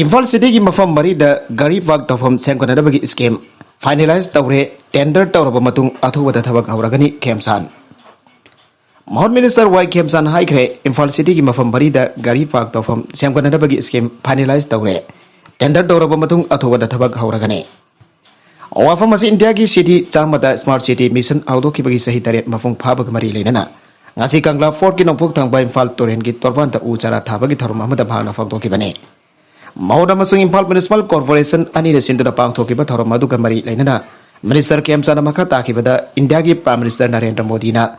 ꯏꯝꯐꯥꯜ cityꯒꯤ ꯃꯐꯝ ꯃꯔꯤꯗ ꯒꯥꯔꯤ park ꯇꯧꯐꯝ ꯁꯦꯝꯒꯠꯅꯅꯕꯒꯤ scheme finalize ꯇꯧꯔꯦ꯫ Tender ꯇꯧꯔꯕ ꯃꯇꯨꯡ ꯑꯊꯨꯕꯗ ꯊꯕꯛ ꯍꯧꯔꯒꯅꯤ, ꯈꯦꯝꯁꯥꯟ꯫ ꯃꯍꯨꯠ minister ꯋꯥꯏ ꯈꯦꯝꯆꯥꯟ ꯍꯥꯏꯈ꯭ꯔꯦ, ꯏꯝꯐꯥꯜ cityꯒꯤ ꯃꯐꯝ ꯃꯔꯤꯗ ꯒꯥꯔꯤ park ꯇꯧꯐꯝ ꯁꯦꯝꯒꯠꯅꯅꯕꯒꯤ scheme finalize ꯇꯧꯔꯦ꯫ Tender ꯇꯧꯔꯕ ꯃꯇꯨꯡ ꯑꯊꯨꯕꯗ ꯊꯕꯛ ꯍꯧꯔꯒꯅꯤ꯫ ꯋꯥꯐꯝ ꯑꯁꯤ ꯏꯟꯗꯤꯌꯥꯒꯤ city ꯆꯥꯝꯃꯗ smart city mission ꯍꯧꯗꯣꯛꯈꯤꯕꯒꯤ ꯆꯍꯤ ꯇꯔꯦꯠ ꯃꯄꯨꯡ ꯐꯥꯕꯒ ꯃꯔꯤ ꯂꯩꯅꯅ ꯉꯁꯤ ꯀꯪꯂꯥ fortꯀꯤ ꯅꯣꯡꯄꯣꯛ ꯊꯪꯕ ꯏꯝꯐꯥꯜ ꯇꯨꯔꯦꯜꯒꯤ ꯇꯣꯔꯕꯥꯟꯗ ꯎ ꯆꯥꯔꯥ ꯊꯥꯕꯒꯤ ꯊꯧꯔꯝ ꯑꯃꯗ ꯃꯍꯥꯛꯅ ꯐꯣꯡꯗꯣꯛꯈꯤꯕꯅꯤ꯫ ꯃꯍꯨꯠ ꯑꯃꯁꯨꯡ ꯏꯝꯐꯥꯜ Municipal Corporation ꯑꯅꯤꯅ ꯁꯤꯟꯗꯨꯅ ꯄꯥꯡꯊꯣꯛꯈꯤꯕ ꯊꯧꯔꯝ ꯑꯗꯨꯒ ꯃꯔꯤ ꯂꯩꯅꯅ minister ꯈꯦꯝꯆꯥꯟꯅ ꯃꯈꯥ ꯇꯥꯈꯤꯕꯗ ꯏꯟꯗꯤꯌꯥꯒꯤ Prime Minister ꯅꯔꯦꯟꯗ꯭ꯔ ꯃꯣꯗꯤꯅ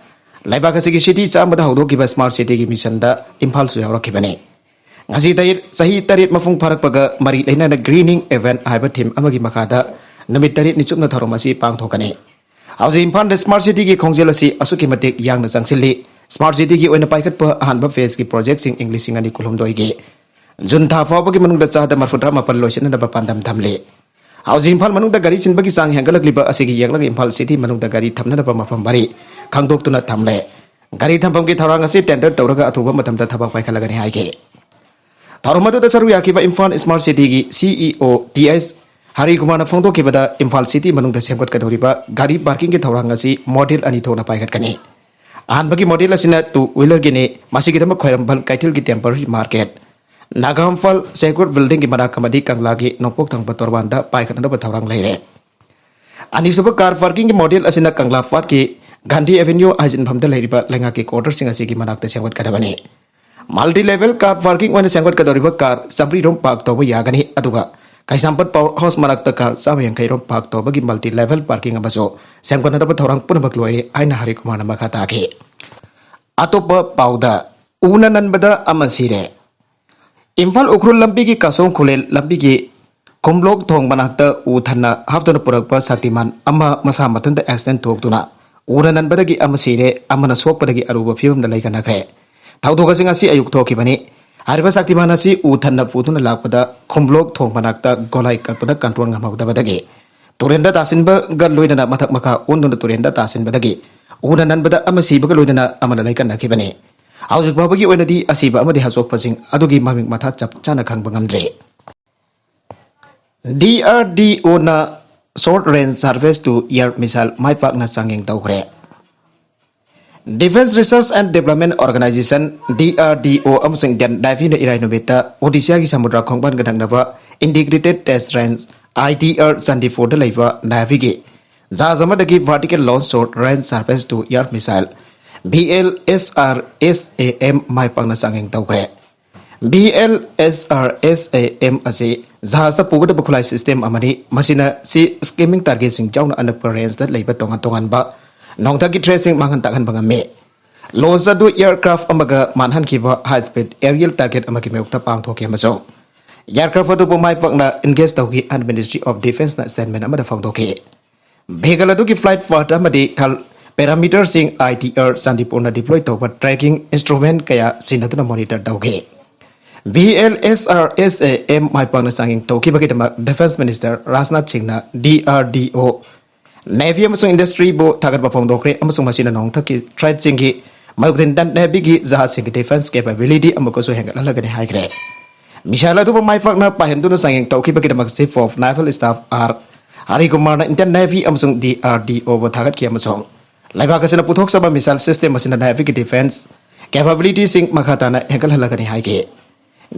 ꯂꯩꯕꯥꯛ ꯑꯁꯤꯒꯤ city ꯆꯥꯝꯃꯗ ꯍꯧꯗꯣꯛꯈꯤꯕ smart cityꯒꯤ missionꯗ ꯏꯝꯐꯥꯜꯁꯨ ꯌꯥꯎꯔꯛꯈꯤꯕꯅꯤ꯫ ꯉꯁꯤ ꯇꯔꯦꯠ, ꯆꯍꯤ ꯇꯔꯦꯠ ꯃꯄꯨꯡ ꯐꯥꯔꯛꯄꯒ ꯃꯔꯤ ꯂꯩꯅꯅ Greening Event ꯍꯥꯏꯕ theme ꯑꯃꯒꯤ ꯃꯈꯥꯗ ꯅꯨꯃꯤꯠ ꯇꯔꯦꯠꯅꯤ ꯆꯨꯞꯅ ꯊꯧꯔꯝ ꯑꯁꯤ ꯄꯥꯡꯊꯣꯛꯀꯅꯤ꯫ ꯍꯧꯖꯤꯛ ꯏꯝꯐꯥꯜꯗ smart cityꯒꯤ ꯈꯣꯡꯖꯦꯜ ꯑꯁꯤ ꯑꯁꯨꯛꯀꯤ ꯃꯇꯤꯛ ꯌꯥꯡꯅ ꯆꯪꯁꯤꯜꯂꯤ꯫ Smart cityꯒꯤ ꯑꯣꯏꯅ ꯄꯥꯏꯈꯠꯄ ꯑꯍꯥꯟꯕ phaseꯀꯤ projectꯁꯤꯡ ꯏꯪ ꯂꯤꯁꯤꯡ ꯑꯅꯤ ꯀꯨꯟꯍꯨꯝꯗꯣꯏꯒꯤ ꯖꯨꯟ ꯊꯥ ꯐꯥꯎꯕꯒꯤ ꯃꯅꯨꯡꯗ ꯆꯥꯗ ꯃꯔꯐꯨ ꯇꯔꯥ ꯃꯥꯄꯟ ꯂꯣꯏꯁꯤꯟꯅꯅꯕ ꯄꯥꯟꯗꯝ ꯊꯝꯂꯤ꯫ ꯍꯧꯖꯤꯛ ꯏꯝꯐꯥꯜ ꯃꯅꯨꯡꯗ ꯒꯥꯔꯤ ꯆꯤꯟꯕꯒꯤ ꯆꯥꯡ ꯍꯦꯟꯒꯠꯂꯛꯂꯤꯕ ꯑꯁꯤꯒꯤ ꯌꯦꯡꯂꯒ ꯏꯝꯐꯥꯜ ꯁꯤꯇꯤ ꯃꯅꯨꯡꯗ ꯒꯥꯔꯤ ꯊꯝꯅꯅꯕ ꯃꯐꯝ ꯃꯔꯤ ꯈꯪꯗꯣꯛꯇꯨꯅ ꯊꯝꯂꯦ꯫ ꯒꯥꯔꯤ ꯊꯝꯐꯝꯒꯤ ꯊꯧꯔꯥꯡ ꯑꯁꯤ ꯇꯦꯟꯗꯔ ꯇꯧꯔꯒ ꯑꯊꯨꯕ ꯃꯇꯝꯗ ꯊꯕꯛ ꯄꯥꯏꯈꯠꯂꯒꯅꯤ ꯍꯥꯏꯈꯤ꯫ ꯊꯧꯔꯝ ꯑꯗꯨꯗ ꯁꯔꯨꯛ ꯌꯥꯈꯤꯕ ꯏꯝꯐꯥꯜ ꯏꯁꯃꯥꯔꯠ ꯁꯤꯇꯤꯒꯤ ꯁꯤꯏꯑꯣ ꯇꯤ ꯑꯦꯁ ꯍꯔꯤꯀꯨꯃꯥꯔꯅ ꯐꯣꯡꯗꯣꯛꯈꯤꯕꯗ, ꯏꯝꯐꯥꯜ ꯁꯤꯇꯤ ꯃꯅꯨꯡꯗ ꯁꯦꯝꯒꯠꯀꯗꯧꯔꯤꯕ ꯒꯥꯔꯤ ꯄꯥꯔꯀꯤꯡꯒꯤ ꯊꯧꯔꯥꯡ ꯑꯁꯤ ꯃꯣꯗꯦꯜ ꯑꯅꯤ ꯊꯣꯛꯅ ꯄꯥꯏꯈꯠꯀꯅꯤ꯫ ꯑꯍꯥꯟꯕꯒꯤ ꯃꯣꯗꯦꯜ ꯑꯁꯤꯅ ꯇꯨ ꯋꯤꯂꯔꯒꯤꯅꯤ꯫ ꯃꯁꯤꯒꯤꯗꯃꯛ ꯈ꯭ꯋꯥꯏꯔꯝꯕꯟ ꯀꯩꯊꯦꯜꯒꯤ ꯇꯦꯝꯄꯔꯔꯤ ꯃꯥꯔꯀꯦꯠ, ꯅꯥꯒꯥꯝꯐꯥꯜ ꯁꯦꯀ꯭ꯔꯦꯠ ꯕꯤꯜꯗꯤꯡꯒꯤ ꯃꯅꯥꯛ ꯑꯃꯗꯤ ꯀꯪꯂꯥꯒꯤ ꯅꯣꯡꯄꯣꯛ ꯊꯪꯕ ꯇꯣꯔꯕꯥꯟꯗ ꯄꯥꯏꯈꯠꯅꯕ ꯊꯧꯔꯥꯡ ꯂꯩꯔꯦ꯫ ꯑꯅꯤꯁꯨꯕ ꯀꯥꯔ ꯄꯥꯔꯀꯤꯡꯒꯤ ꯃꯣꯗꯦꯜ ꯑꯁꯤꯅ ꯀꯪꯂꯥ ꯄꯥꯠꯀꯤ ꯒꯥꯟꯙꯤ ꯑꯦꯚꯦꯅ꯭ꯌꯨ ꯍꯥꯏꯖꯤꯟꯐꯝꯗ ꯂꯩꯔꯤꯕ ꯂꯩꯉꯥꯛꯀꯤ ꯀ꯭ꯋꯥꯇꯔꯁꯤꯡ ꯑꯁꯤꯒꯤ ꯃꯅꯥꯛꯇ ꯁꯦꯝꯒꯠꯀꯗꯕꯅꯤ꯫ ꯃꯜꯇꯤ ꯂꯦꯚꯦꯜ ꯀꯥꯔ ꯄꯥꯔꯀꯤꯡ ꯑꯣꯏꯅ ꯁꯦꯝꯒꯠꯀꯗꯧꯔꯤꯕ ꯀꯥꯔ ꯆꯥꯝꯃꯔꯤ ꯔꯣꯝ ꯄꯥꯔꯛ ꯇꯧꯕ ꯌꯥꯒꯅꯤ, ꯑꯗꯨꯒ ꯀꯩꯁꯥꯝꯄꯥꯠ ꯄꯥꯋꯔ ꯍꯥꯎꯁ ꯃꯅꯥꯛꯇ ꯀꯥꯔ ꯆꯥꯝꯃ ꯌꯥꯡꯈꯩ ꯔꯣꯝ ꯄꯥꯔꯛ ꯇꯧꯕꯒꯤ ꯃꯜꯇꯤ ꯂꯦꯚꯦꯜ ꯄꯥꯔꯀꯤꯡ ꯑꯃꯁꯨ ꯁꯦꯝꯒꯠꯅꯕ ꯊꯧꯔꯥꯡ ꯄꯨꯝꯅꯃꯛ ꯂꯣꯏꯔꯦ ꯍꯥꯏꯅ ꯍꯔꯤꯀꯨꯃꯥꯔꯅ ꯃꯈꯥ ꯇꯥꯈꯤ꯫ ꯑꯇꯣꯞꯄ ꯄꯥꯎꯗ, ꯎꯅ ꯅꯟꯕꯗ ꯑꯃ ꯁꯤꯔꯦ꯫ ꯏꯝꯐꯥꯜ ꯎꯈ꯭ꯔꯨꯜ ꯂꯝꯕꯤꯒꯤ ꯀꯥꯁꯣꯡ ꯈꯨꯂꯦꯟ ꯂꯝꯕꯤꯒꯤ ꯈꯨꯝꯂꯣꯛ ꯊꯣꯡ ꯃꯅꯥꯛꯇ ꯎ ꯊꯟꯅ ꯍꯥꯞꯇꯨꯅ ꯄꯨꯔꯛꯄ ꯁꯛꯇꯤꯃꯥꯟ ꯑꯃ ꯃꯁꯥ ꯃꯊꯟꯇ ꯑꯦꯛꯁꯤꯗꯦꯟ ꯊꯣꯛꯇꯨꯅ ꯎꯅ ꯅꯟꯕꯗꯒꯤ ꯑꯃ ꯁꯤꯔꯦ, ꯑꯃꯅ ꯁꯣꯛꯄꯗꯒꯤ ꯑꯔꯨꯕ ꯐꯤꯕꯝꯗ ꯂꯩꯈꯠꯅꯈ꯭ꯔꯦ꯫ ꯊꯧꯗꯣꯛ ꯑꯁꯤ ꯉꯁꯤ ꯑꯌꯨꯛ ꯊꯣꯛꯈꯤꯕꯅꯤ꯫ ꯍꯥꯏꯔꯤꯕ ꯁꯛꯇꯤꯃꯥꯟ ꯑꯁꯤ ꯎ ꯊꯟꯅ ꯄꯨꯗꯨꯅ ꯂꯥꯛꯄꯗ ꯈꯨꯝꯂꯣꯛ ꯊꯣꯡ ꯃꯅꯥꯛꯇ ꯒꯣꯂꯥꯏ ꯀꯛꯄꯗ ꯀꯟꯇ꯭ꯔꯣꯜ ꯉꯝꯍꯧꯗꯕꯗꯒꯤ ꯇꯨꯔꯦꯟꯗ ꯇꯥꯁꯤꯟꯕꯒ ꯂꯣꯏꯅꯅ ꯃꯊꯛ ꯃꯈꯥ ꯑꯣꯟꯗꯨꯅ ꯇꯨꯔꯦꯟꯗ ꯇꯥꯁꯤꯟꯕꯗꯒꯤ ꯎꯅ ꯅꯟꯕꯗ ꯑꯃ ꯁꯤꯕꯒ ꯂꯣꯏꯅꯅ ꯑꯃꯅ ꯂꯩꯈꯠꯅꯈꯤꯕꯅꯤ꯫ ꯍꯧꯖꯤꯛ ꯐꯥꯎꯕꯒꯤ ꯑꯣꯏꯅꯗꯤ ꯑꯁꯤꯕ ꯑꯃꯗꯤ ꯑꯁꯣꯛꯄꯁꯤꯡ ꯑꯗꯨꯒꯤ ꯃꯃꯤꯡ ꯃꯊꯥ ꯆꯞ ꯆꯥꯅ ꯈꯪꯕ ꯉꯝꯗ꯭ꯔꯤ꯫ D R D O short range surface to air missile ꯃꯥꯏ ꯄꯥꯛꯅ ꯆꯥꯡꯌꯦꯡ ꯇꯧꯈ꯭ꯔꯦ꯫ Defence Research and Development Organisation, D R D O, ꯑꯃꯁꯨꯡ Indian Navy ꯅ ꯏꯔꯥꯏ ꯅꯨꯃꯤꯠꯇ ꯑꯣꯗꯤꯁꯥꯒꯤ ꯁꯃꯨꯗ꯭ꯔ ꯈꯣꯡꯕꯥꯟꯒ ꯅꯛꯅꯕ Integrated Test Range, I T R, ꯆꯥꯟꯗꯤꯄꯨꯔꯗ ꯂꯩꯕ Navy ꯒꯤ ꯖꯍꯥꯖ ꯑꯃꯗꯒꯤ Vertical Launch Short Range Surface to Air Missile, V L S R S A M, ꯃꯥꯏ ꯄꯥꯛꯅ ꯆꯥꯡꯌꯦꯡ ꯇꯧꯈ꯭ꯔꯦ꯫ V L S R S A M ꯑꯁꯤ ꯖꯍꯥꯖꯇ ꯄꯨꯒꯗꯕ ꯈꯨꯠꯂꯥꯏ system ꯑꯃꯅꯤ꯫ ꯃꯁꯤꯅ sea screaming target ꯁꯤꯡ ꯌꯥꯎꯅ ꯑꯅꯛꯄ range ꯇ ꯂꯩꯕ ꯇꯣꯉꯥꯟ ꯇꯣꯉꯥꯟꯕ ꯅꯣꯡꯊꯛꯀꯤ threat ꯁꯤꯡ ꯃꯥꯡꯍꯟ ꯇꯥꯛꯍꯟꯕ ꯉꯝꯃꯤ꯫ Launch ꯑꯗꯨ aircraft ꯑꯃꯒ ꯃꯥꯟꯍꯟꯈꯤꯕ high speed aerial target ꯑꯃꯒꯤ ꯃꯥꯌꯣꯛꯇ ꯄꯥꯡꯊꯣꯛꯈꯤ ꯑꯃꯁꯨꯡ aircraft ꯑꯗꯨꯕꯨ ꯃꯥꯏ ꯄꯥꯛꯅ engage ꯇꯧꯈꯤ ꯍꯥꯏꯅ Ministry of Defence ꯅ statement ꯑꯃꯗ ꯐꯣꯡꯗꯣꯛꯈꯤ꯫ Vehicle ꯑꯗꯨꯒꯤ flight path ꯑꯃꯗꯤ health parameter ꯁꯤꯡ I T R ꯆꯥꯟꯗꯤꯄꯨꯔꯅ deploy ꯇꯧꯕ tracking instrument ꯀꯌꯥ ꯁꯤꯖꯤꯟꯅꯗꯨꯅ monitor ꯇꯧꯈꯤ꯫ B L S R S A M ꯃꯥꯏ ꯄꯥꯛꯅ ꯆꯥꯡꯌꯦꯡ ꯇꯧꯈꯤꯕꯒꯤꯗꯃꯛ ꯗꯤꯐꯦꯟꯁ ꯃꯤꯅꯤꯁꯇꯔ ꯔꯥꯖꯅꯥꯊ ꯁꯤꯡꯅ ꯗꯤ ꯑꯥꯔ ꯗꯤ ꯑꯣ, ꯅꯦꯚꯤ ꯑꯃꯁꯨꯡ ꯏꯟꯗꯁꯇ꯭ꯔꯤꯕꯨ ꯊꯥꯒꯠꯄ ꯐꯣꯡꯗꯣꯛꯈ꯭ꯔꯦ, ꯑꯃꯁꯨꯡ ꯃꯁꯤꯅ ꯅꯣꯡꯊꯛꯀꯤ ꯊ꯭ꯔꯦꯠꯁꯤꯡꯒꯤ ꯃꯥꯌꯣꯛꯇ ꯏꯟꯗꯤꯌꯟ ꯅꯦꯚꯤꯒꯤ ꯖꯍꯥꯖꯁꯤꯡꯒꯤ ꯗꯤꯐꯦꯟꯁ ꯀꯦꯄꯦꯕꯤꯂꯤꯇꯤ ꯑꯃꯨꯛꯀꯁꯨ ꯍꯦꯟꯒꯠꯍꯜꯂꯒꯅꯤ ꯍꯥꯏꯈ꯭ꯔꯦ꯫ ꯃꯤꯁꯥꯏꯜ ꯑꯗꯨꯕꯨ ꯃꯥꯏ ꯄꯥꯛꯅ ꯄꯥꯏꯍꯟꯗꯨꯅ ꯆꯥꯡꯌꯦꯡ ꯇꯧꯈꯤꯕꯒꯤꯗꯃꯛ chief of naval staff R ꯍꯔꯤꯀꯨꯃꯥꯔꯅ ꯏꯟꯗꯤꯌꯟ ꯅꯦꯚꯤ ꯑꯃꯁꯨꯡ ꯗꯤ ꯑꯥꯔ ꯗꯤ ꯑꯣꯕꯨ ꯊꯥꯒꯠꯈꯤ, ꯑꯃꯁꯨꯡ ꯂꯩꯕꯥꯛ ꯑꯁꯤꯅ ꯄꯨꯊꯣꯛꯆꯕ ꯃꯤꯁꯥꯏꯜ ꯁꯤꯁꯇꯦꯝ ꯑꯁꯤꯅ ꯅꯦꯚꯤꯒꯤ ꯗꯤꯐꯦꯟꯁ ꯀꯦꯄꯦꯕꯤꯂꯤꯇꯤꯁꯤꯡ ꯃꯈꯥ ꯇꯥꯅ ꯍꯦꯟꯒꯠꯍꯜꯂꯒꯅꯤ ꯍꯥꯏꯈꯤ꯫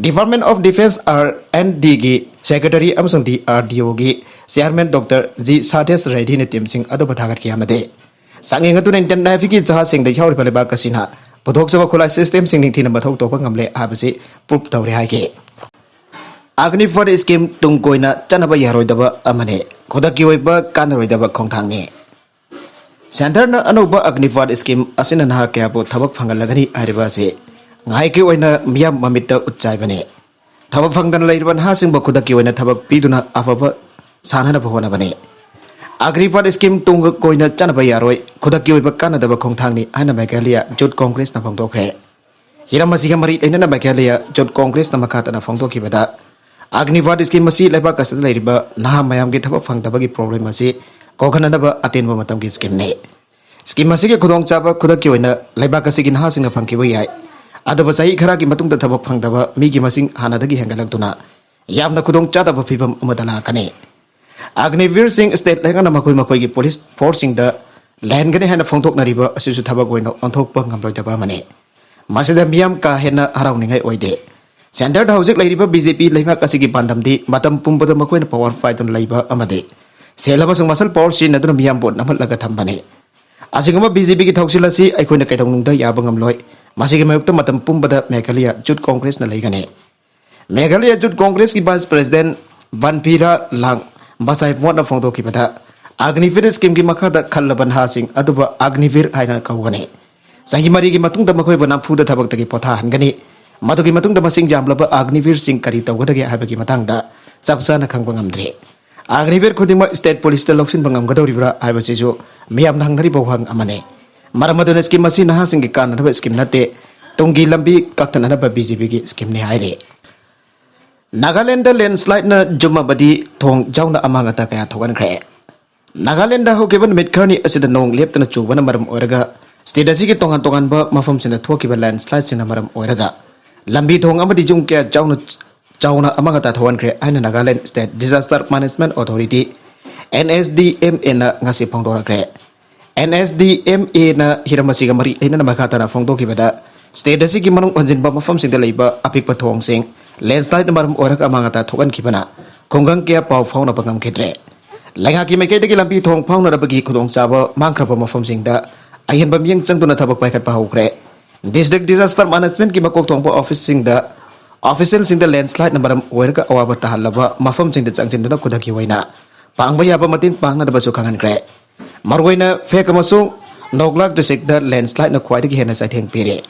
Department of Defense, R and D ꯒꯤ ꯁꯦꯀ꯭ꯔꯦꯇꯔꯤ ꯑꯃꯁꯨꯡ ꯗꯤ ꯑꯥꯔ ꯗꯤ ꯑꯣꯒꯤ ꯆꯤꯌꯥꯔꯃꯦꯟ ꯗꯣꯛꯇꯔ ꯖꯤ ꯁꯥꯗꯦꯁ ꯔꯦꯗꯤꯅ ꯇꯤꯝꯁꯤꯡ ꯑꯗꯨꯕꯨ ꯊꯥꯒꯠꯈꯤ ꯑꯃꯗꯤ ꯆꯥꯡꯌꯦꯡ ꯑꯗꯨꯅ ꯏꯟꯗꯤꯌꯟ ꯅꯦꯚꯤꯒꯤ ꯖꯍꯥꯖꯁꯤꯡꯗ ꯌꯥꯎꯔꯤꯕ ꯂꯩꯕꯥꯛ ꯑꯁꯤꯅ ꯄꯨꯊꯣꯛꯆꯕ ꯈꯨꯠꯂꯥꯏ ꯁꯤꯁꯇꯦꯝꯁꯤꯡ ꯅꯤꯡꯊꯤꯅ ꯃꯊꯧ ꯇꯧꯕ ꯉꯝꯂꯦ ꯍꯥꯏꯕꯁꯤ ꯄ꯭ꯔꯨꯞ ꯇꯧꯔꯦ ꯍꯥꯏꯈꯤ꯫ ꯑꯒꯅꯤꯄꯊ ꯁ꯭ꯀꯤꯝ ꯇꯨꯡ ꯀꯣꯏꯅ ꯆꯠꯅꯕ ꯌꯥꯔꯣꯏꯗꯕ ꯑꯃꯅꯤ, ꯈꯨꯗꯛꯀꯤ ꯑꯣꯏꯕ ꯀꯥꯟꯅꯔꯣꯏꯗꯕ ꯈꯣꯡꯊꯥꯡꯅꯤ꯫ ꯁꯦꯟꯇꯔꯅ ꯑꯅꯧꯕ ꯑꯒꯅꯤꯄꯊ ꯁ꯭ꯀꯤꯝ ꯑꯁꯤꯅ ꯅꯍꯥ ꯀꯌꯥꯕꯨ ꯊꯕꯛ ꯐꯪꯍꯜꯂꯒꯅꯤ ꯍꯥꯏꯔꯤꯕ ꯑꯁꯤ ꯉꯥꯏꯍꯥꯛꯀꯤ ꯑꯣꯏꯅ ꯃꯤꯌꯥꯝ ꯃꯃꯤꯠꯇ ꯎꯠꯆꯥꯏꯕꯅꯤ꯫ ꯊꯕꯛ ꯐꯪꯗꯅ ꯂꯩꯔꯤꯕ ꯅꯍꯥꯁꯤꯡꯕꯨ ꯈꯨꯗꯛꯀꯤ ꯑꯣꯏꯅ ꯊꯕꯛ ꯄꯤꯗꯨꯅ ꯑꯐꯕ ꯁꯥꯅꯅꯕ ꯍꯣꯠꯅꯕꯅꯤ꯫ ꯑꯒꯅꯤꯄꯊ ꯁ꯭ꯀꯤꯝ ꯇꯨꯡ ꯀꯣꯏꯅ ꯆꯠꯅꯕ ꯌꯥꯔꯣꯏ, ꯈꯨꯗꯛꯀꯤ ꯑꯣꯏꯕ ꯀꯥꯟꯅꯗꯕ ꯈꯣꯡꯊꯥꯡꯅꯤ ꯍꯥꯏꯅ ꯃꯦꯘꯥꯂꯌꯥ ꯌꯨꯠ ꯀꯣꯡꯒ꯭ꯔꯦꯁꯅ ꯐꯣꯡꯗꯣꯛꯈ꯭ꯔꯦ꯫ ꯍꯤꯔꯝ ꯑꯁꯤꯒ ꯃꯔꯤ ꯂꯩꯅꯅ ꯃꯦꯘꯥꯂꯌꯥ ꯌꯨꯠ ꯀꯣꯡꯒ꯭ꯔꯦꯁꯅ ꯃꯈꯥ ꯇꯥꯅ ꯐꯣꯡꯗꯣꯛꯈꯤꯕꯗ, ꯑꯒꯅꯤꯄꯊ ꯁ꯭ꯀꯤꯝ ꯑꯁꯤ ꯂꯩꯕꯥꯛ ꯑꯁꯤꯗ ꯂꯩꯔꯤꯕ ꯅꯍꯥ ꯃꯌꯥꯝꯒꯤ ꯊꯕꯛ ꯐꯪꯗꯕꯒꯤ ꯄ꯭ꯔꯣꯕ꯭ꯂꯦꯝ ꯑꯁꯤ ꯀꯣꯛꯍꯟꯅꯅꯕ ꯑꯇꯦꯟꯕ ꯃꯇꯝꯒꯤ ꯁ꯭ꯀꯤꯝꯅꯤ꯫ ꯁ꯭ꯀꯤꯝ ꯑꯁꯤꯒꯤ ꯈꯨꯗꯣꯡꯆꯥꯕ ꯈꯨꯗꯛꯀꯤ ꯑꯣꯏꯅ ꯂꯩꯕꯥꯛ ꯑꯁꯤꯒꯤ ꯅꯍꯥꯁꯤꯡꯅ ꯐꯪꯈꯤꯕ ꯌꯥꯏ, ꯑꯗꯨꯕꯨ ꯆꯍꯤ ꯈꯔꯒꯤ ꯃꯇꯨꯡꯗ ꯊꯕꯛ ꯐꯪꯗꯕ ꯃꯤꯒꯤ ꯃꯁꯤꯡ ꯍꯥꯟꯅꯗꯒꯤ ꯍꯦꯟꯒꯠꯂꯛꯇꯨꯅ ꯌꯥꯝꯅ ꯈꯨꯗꯣꯡꯆꯥꯗꯕ ꯐꯤꯕꯝ ꯑꯃꯗ ꯂꯥꯛꯀꯅꯤ꯫ ꯑꯒꯅꯤꯚꯤꯔꯁꯤꯡ ꯁ꯭ꯇꯦꯠ ꯂꯩꯉꯥꯛꯅ ꯃꯈꯣꯏ ꯃꯈꯣꯏꯒꯤ ꯄꯨꯂꯤꯁ ꯐꯣꯔꯁꯁꯤꯡꯗ ꯂꯩꯍꯟꯒꯅꯤ ꯍꯥꯏꯅ ꯐꯣꯡꯗꯣꯛꯅꯔꯤꯕ ꯑꯁꯤꯁꯨ ꯊꯕꯛ ꯑꯣꯏꯅ ꯑꯣꯟꯊꯣꯛꯄ ꯉꯝꯂꯣꯏꯗꯕ ꯑꯃꯅꯤ꯫ ꯃꯁꯤꯗ ꯃꯤꯌꯥꯝ ꯀꯥ ꯍꯦꯟꯅ ꯍꯔꯥꯎꯅꯤꯡꯉꯥꯏ ꯑꯣꯏꯗꯦ꯫ ꯁꯦꯟꯇꯔꯗ ꯍꯧꯖꯤꯛ ꯂꯩꯔꯤꯕ ꯕꯤ ꯖꯦ ꯄꯤ ꯂꯩꯉꯥꯛ ꯑꯁꯤꯒꯤ ꯄꯥꯟꯗꯝꯗꯤ ꯃꯇꯝ ꯄꯨꯝꯕꯗ ꯃꯈꯣꯏꯅ ꯄꯋꯥꯔ ꯄꯥꯏꯗꯨꯅ ꯂꯩꯕ ꯑꯃꯗꯤ ꯁꯦꯜ ꯑꯃꯁꯨꯡ ꯃꯁꯜ ꯄꯋꯥꯔ ꯁꯤꯖꯤꯟꯅꯗꯨꯅ ꯃꯤꯌꯥꯝꯕꯨ ꯅꯝꯍꯠꯂꯒ ꯊꯝꯕꯅꯤ꯫ ꯑꯁꯤꯒꯨꯝꯕ ꯕꯤ ꯖꯦ ꯄꯤꯒꯤ ꯊꯧꯁꯤꯜ ꯑꯁꯤ ꯑꯩꯈꯣꯏꯅ ꯀꯩꯗꯧꯅꯨꯡꯗ ꯌꯥꯕ ꯉꯝꯂꯣꯏ꯫ ꯃꯁꯤꯒꯤ ꯃꯥꯌꯣꯛꯇ ꯃꯇꯝ ꯄꯨꯝꯕꯗ ꯃꯦꯘꯥꯂꯌꯥ ꯌꯨꯠ ꯀꯣꯡꯒ꯭ꯔꯦꯁꯅ ꯂꯩꯒꯅꯤ꯫ ꯃꯦꯘꯥꯂꯌꯥ ꯌꯨꯠ ꯀꯣꯡꯒ꯭ꯔꯦꯁꯀꯤ ꯚꯥꯏꯁ ꯄ꯭ꯔꯦꯁꯤꯗꯦꯟꯠ ꯕꯟꯄꯤꯔꯥ ꯂꯥꯡ ꯕꯁꯥꯏ ꯃꯣꯠꯅ ꯐꯣꯡꯗꯣꯛꯈꯤꯕꯗ, ꯑꯒꯅꯤꯚꯤꯔ ꯁ꯭ꯀꯤꯝꯒꯤ ꯃꯈꯥꯗ ꯈꯜꯂꯕ ꯅꯍꯥꯁꯤꯡ ꯑꯗꯨꯕꯨ ꯑꯒꯅꯤꯚꯤꯔ ꯍꯥꯏꯅ ꯀꯧꯒꯅꯤ꯫ ꯆꯍꯤ ꯃꯔꯤꯒꯤ ꯃꯇꯨꯡꯗ ꯃꯈꯣꯏꯕꯨ ꯅꯝꯐꯨꯗ ꯊꯕꯛꯇꯒꯤ ꯄꯣꯊꯥꯍꯟꯒꯅꯤ꯫ ꯃꯗꯨꯒꯤ ꯃꯇꯨꯡꯗ ꯃꯁꯤꯡ ꯌꯥꯝꯂꯕ ꯑꯒꯅꯤꯚꯤꯔꯁꯤꯡ ꯀꯔꯤ ꯇꯧꯒꯗꯒꯦ ꯍꯥꯏꯕꯒꯤ ꯃꯇꯥꯡꯗ ꯆꯞ ꯆꯥꯅ ꯈꯪꯕ ꯉꯝꯗ꯭ꯔꯤ꯫ ꯑꯒꯅꯤꯚꯤꯔ ꯈꯨꯗꯤꯡꯃꯛ ꯁ꯭ꯇꯦꯠ ꯄꯨꯂꯤꯁꯇ ꯂꯧꯁꯤꯟꯕ ꯉꯝꯒꯗꯧꯔꯤꯕ꯭ꯔꯥ ꯍꯥꯏꯕꯁꯤꯁꯨ ꯃꯤꯌꯥꯝꯅ ꯍꯪꯅꯔꯤꯕ ꯋꯥꯍꯪ ꯑꯃꯅꯤ꯫ ꯃꯔꯝ ꯑꯗꯨꯅ ꯁ꯭ꯀꯤꯝ ꯑꯁꯤ ꯅꯍꯥꯁꯤꯡꯒꯤ ꯀꯥꯟꯅꯅꯕ ꯁ꯭ꯀꯤꯝ ꯅꯠꯇꯦ꯫ ꯇꯨꯡꯒꯤ ꯂꯝꯕꯤ ꯀꯛꯊꯠꯅꯅꯕ ꯕꯤ ꯖꯦ ꯄꯤꯒꯤ ꯁ꯭ꯀꯤꯝꯅꯤ ꯍꯥꯏꯔꯤ꯫ ꯅꯥꯒꯥꯂꯦꯟꯗ ꯂꯦꯟꯁ꯭ꯂꯥꯏꯗꯅ ꯌꯨꯝ ꯑꯃꯗꯤ ꯊꯣꯡ ꯌꯥꯎꯅ ꯑꯃꯥꯡ ꯑꯇꯥ ꯀꯌꯥ ꯊꯣꯛꯍꯟꯈ꯭ꯔꯦ꯫ ꯅꯥꯒꯥꯂꯦꯟꯗ ꯍꯧꯈꯤꯕ ꯅꯨꯃꯤꯠ ꯈꯔꯅꯤ ꯑꯁꯤꯗ ꯅꯣꯡ ꯂꯦꯞꯇꯅ ꯆꯨꯕꯅ ꯃꯔꯝ ꯑꯣꯏꯔꯒ ꯁ꯭ꯇꯦꯠ ꯑꯁꯤꯒꯤ ꯇꯣꯉꯥꯟ ꯇꯣꯉꯥꯟꯕ ꯃꯐꯝꯁꯤꯡꯗ ꯊꯣꯛꯈꯤꯕ ꯂꯦꯟꯁ꯭ꯂꯥꯏꯗꯁꯤꯡꯅ ꯃꯔꯝ ꯑꯣꯏꯔꯒ ꯂꯝꯕꯤ ꯊꯣꯡ ꯑꯃꯗꯤ ꯌꯨꯝ ꯀꯌꯥ ꯆꯥꯎꯅ, ꯆꯥꯎꯅ ꯑꯃꯥꯡ ꯑꯇꯥ ꯊꯣꯛꯍꯟꯈ꯭ꯔꯦ ꯍꯥꯏꯅ Nagaland state disaster management authority, N S D M ꯑꯦꯅ ꯉꯁꯤ ꯐꯣꯡꯗꯣꯔꯛꯈ꯭ꯔꯦ꯫ ꯑꯦꯟ ꯑꯦꯁ ꯗꯤ ꯑꯦꯝ ꯑꯦꯅ ꯍꯤꯔꯝ ꯑꯁꯤꯒ ꯃꯔꯤ ꯂꯩꯅꯅ ꯃꯈꯥ ꯇꯥꯅ ꯐꯣꯡꯗꯣꯛꯈꯤꯕꯗ, ꯁ꯭ꯇꯦꯠ ꯑꯁꯤꯒꯤ ꯃꯅꯨꯡ ꯍꯟꯖꯤꯟꯕ ꯃꯐꯝꯁꯤꯡꯗ ꯂꯩꯕ ꯑꯄꯤꯛꯄ ꯊꯣꯡꯁꯤꯡ ꯂꯦꯟꯁ꯭ꯂꯥꯏꯗꯅ ꯃꯔꯝ ꯑꯣꯏꯔꯒ ꯑꯃꯥꯡ ꯑꯇꯥ ꯊꯣꯛꯍꯟꯈꯤꯕꯅ ꯈꯨꯡꯒꯪ ꯀꯌꯥ ꯄꯥꯎ ꯐꯥꯎꯅꯕ ꯉꯝꯈꯤꯗ꯭ꯔꯦ꯫ ꯂꯩꯉꯥꯛꯀꯤ ꯃꯥꯏꯀꯩꯗꯒꯤ ꯂꯝꯕꯤ ꯊꯣꯡ ꯐꯥꯎꯅꯅꯕꯒꯤ ꯈꯨꯗꯣꯡꯆꯥꯕ ꯃꯥꯡꯈ꯭ꯔꯕ ꯃꯐꯝꯁꯤꯡꯗ ꯑꯍꯦꯟꯕ ꯃꯤꯠꯌꯦꯡ ꯆꯪꯗꯨꯅ ꯊꯕꯛ ꯄꯥꯏꯈꯠꯄ ꯍꯧꯈ꯭ꯔꯦ꯫ ꯗꯤꯁꯇ꯭ꯔꯤꯛ ꯗꯤꯖꯥꯁꯇꯔ ꯃꯦꯅꯦꯖꯃꯦꯟꯠꯀꯤ ꯃꯀꯣꯛ ꯊꯣꯡꯕ ꯑꯣꯐꯤꯁꯁꯤꯡꯗ, ꯑꯣꯐꯤꯁꯤꯌꯦꯜꯁꯤꯡꯗ ꯂꯦꯟꯁ꯭ꯂꯥꯏꯗꯅ ꯃꯔꯝ ꯑꯣꯏꯔꯒ ꯑꯋꯥꯕ ꯇꯥꯍꯜꯂꯕ ꯃꯐꯝꯁꯤꯡꯗ ꯆꯪꯁꯤꯟꯗꯨꯅ ꯈꯨꯗꯛꯀꯤ ꯑꯣꯏꯅ ꯄꯥꯡꯕ ꯌꯥꯕ ꯃꯇꯦꯡ ꯄꯥꯡꯅꯅꯕꯁꯨ ꯈꯪꯍꯟꯈ꯭ꯔꯦ꯫ ꯃꯔꯨꯑꯣꯏꯅ ꯐꯦꯛ ꯑꯃꯁꯨꯡ ꯅꯣꯛꯂꯥꯛ ꯗꯤꯁꯇ꯭ꯔꯤꯛꯇ ꯂꯦꯟꯁ꯭ꯂꯥꯏꯗꯅ ꯈ꯭ꯋꯥꯏꯗꯒꯤ ꯍꯦꯟꯅ ꯆꯩꯊꯦꯡ ꯄꯤꯔꯤ꯫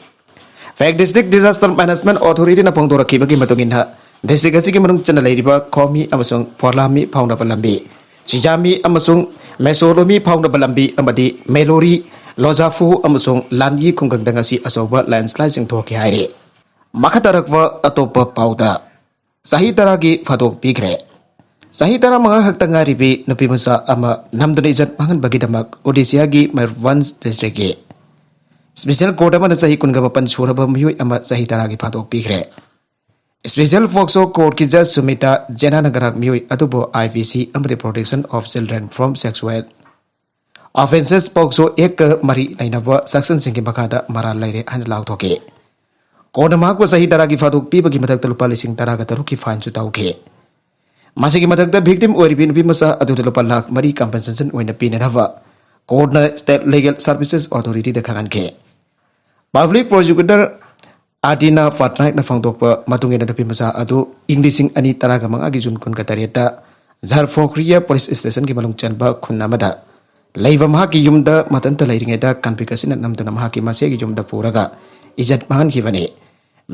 ꯐꯦꯛ ꯗꯤꯁꯇ꯭ꯔꯤꯛ ꯗꯤꯖꯥꯁꯇꯔ ꯃꯦꯅꯦꯖꯃꯦꯟꯠ ꯑꯣꯊꯣꯔꯤꯇꯤꯅ ꯐꯣꯡꯗꯣꯔꯛꯈꯤꯕꯒꯤ ꯃꯇꯨꯡ ꯏꯟꯅ, ꯗꯤꯁꯇ꯭ꯔꯤꯛ ꯑꯁꯤꯒꯤ ꯃꯅꯨꯡ ꯆꯟꯅ ꯂꯩꯔꯤꯕ ꯈꯣꯃꯤ ꯑꯃꯁꯨꯡ ꯐꯣꯂꯥꯃꯤ ꯐꯥꯎꯅꯕ ꯂꯝꯕꯤ, ꯁꯤꯖꯥꯃꯤ ꯑꯃꯁꯨꯡ ꯃꯦꯁꯣꯂꯣꯃꯤ ꯐꯥꯎꯅꯕ ꯂꯝꯕꯤ ꯑꯃꯗꯤ ꯃꯦꯂꯣꯔꯤ, ꯂꯣꯖꯥꯐꯨ ꯑꯃꯁꯨꯡ ꯂꯥꯟꯌꯤ ꯈꯨꯡꯒꯪꯗ ꯉꯁꯤ ꯑꯆꯧꯕ ꯂꯦꯟꯁ꯭ꯂꯥꯏꯗꯁꯤꯡ ꯊꯣꯛꯈꯤ ꯍꯥꯏꯔꯤ꯫ ꯃꯈꯥ ꯇꯥꯔꯛꯄ ꯑꯇꯣꯞꯄ ꯄꯥꯎꯗ, ꯆꯍꯤ ꯇꯔꯥꯒꯤ ꯐꯥꯗꯣꯛ ꯄꯤꯈ꯭ꯔꯦ꯫ ꯆꯍꯤ ꯇꯔꯥꯃꯉꯥ ꯈꯛꯇ ꯉꯥꯏꯔꯤꯕꯤ ꯅꯨꯄꯤꯃꯆꯥ ꯑꯃ ꯅꯝꯗꯨꯅ ꯏꯖꯠ ꯃꯥꯡꯍꯟꯕꯒꯤꯗꯃꯛ ꯑꯣꯗꯤꯁꯥꯒꯤ ꯃꯌꯨꯔꯚꯟꯖ ꯗꯤꯁꯇ꯭ꯔꯤꯛꯀꯤ ꯁ꯭ꯄꯦꯁꯤꯌꯦꯜ ꯀꯣꯔꯠ ꯑꯃꯅ ꯆꯍꯤ ꯀꯨꯟꯒ ꯃꯥꯄꯟ ꯁꯨꯔꯕ ꯃꯤꯑꯣꯏ ꯑꯃ ꯆꯍꯤ ꯇꯔꯥꯒꯤ ꯐꯥꯗꯣꯛ ꯄꯤꯈ꯭ꯔꯦ꯫ ꯁ꯭ꯄꯦꯁꯤꯌꯦꯜ ꯄꯣꯛꯁꯣ ꯀꯣꯔꯠꯀꯤ ꯖꯖ ꯁꯨꯃꯤꯇꯥ ꯖꯦꯅꯥꯅ ꯉꯔꯥꯡ ꯃꯤꯑꯣꯏ ꯑꯗꯨꯕꯨ ꯑꯥꯏ ꯄꯤ ꯁꯤ ꯑꯃꯗꯤ Protection of Children from Sexual Offences, ꯄꯣꯛꯁꯣ ꯑꯦꯛꯀ ꯃꯔꯤ ꯂꯩꯅꯕ ꯁꯦꯛꯁꯟꯁꯤꯡꯒꯤ ꯃꯈꯥꯗ ꯃꯔꯥꯜ ꯂꯩꯔꯦ ꯍꯥꯏꯅ ꯂꯥꯎꯊꯣꯛꯈꯤ꯫ ꯀꯣꯔꯠꯅ ꯃꯍꯥꯛꯄꯨ ꯆꯍꯤ ꯇꯔꯥꯒꯤ ꯐꯥꯗꯣꯛ ꯄꯤꯕꯒꯤ ꯃꯊꯛꯇ ꯂꯨꯄꯥ ꯂꯤꯁꯤꯡ ꯇꯔꯥꯒ ꯇꯔꯨꯛꯀꯤ ꯐꯥꯏꯟꯁꯨ ꯇꯧꯈꯤ꯫ ꯃꯁꯤꯒꯤ ꯃꯊꯛꯇ ꯚꯤꯛꯇꯤꯝ ꯑꯣꯏꯔꯤꯕꯤ ꯅꯨꯄꯤꯃꯆꯥ ꯑꯗꯨꯗ ꯂꯨꯄꯥ ꯂꯥꯈ ꯃꯔꯤ ꯀꯝꯄꯦꯟꯁꯦꯁꯟ ꯑꯣꯏꯅ ꯄꯤꯅꯅꯕ ꯀꯣꯔꯠꯅ state legal services ꯑꯣꯊꯣꯔꯤꯇꯤꯗ ꯈꯪꯍꯟꯈꯤ꯫ Public prosecutor ꯑꯥꯗꯤꯅꯥ ꯄꯠꯅꯥꯏꯛꯅ ꯐꯣꯡꯗꯣꯛꯄ ꯃꯇꯨꯡ ꯏꯟꯅ, ꯅꯨꯄꯤꯃꯆꯥ ꯑꯗꯨ ꯏꯪ ꯂꯤꯁꯤꯡ ꯑꯅꯤ ꯇꯔꯥꯒ ꯃꯉꯥꯒꯤ ꯖꯨꯟ ꯀꯨꯟꯒ ꯇꯔꯦꯠꯇ ꯖꯥꯔꯐꯣꯈ꯭ꯔꯤꯌꯥ ꯄꯨꯂꯤꯁ ꯁ꯭ꯇꯦꯁꯟꯒꯤ ꯃꯅꯨꯡ ꯆꯟꯕ ꯈꯨꯟ ꯑꯃꯗ ꯂꯩꯕ ꯃꯍꯥꯛꯀꯤ ꯌꯨꯝꯗ ꯃꯊꯟꯇ ꯂꯩꯔꯤꯉꯩꯗ ꯀꯟꯚꯤꯛ ꯑꯁꯤꯅ ꯅꯝꯗꯨꯅ ꯃꯍꯥꯛꯀꯤ ꯃꯆꯦꯒꯤ ꯌꯨꯝꯗ ꯄꯨꯔꯒ ꯏꯖꯠ ꯃꯥꯡꯍꯟꯈꯤꯕꯅꯤ꯫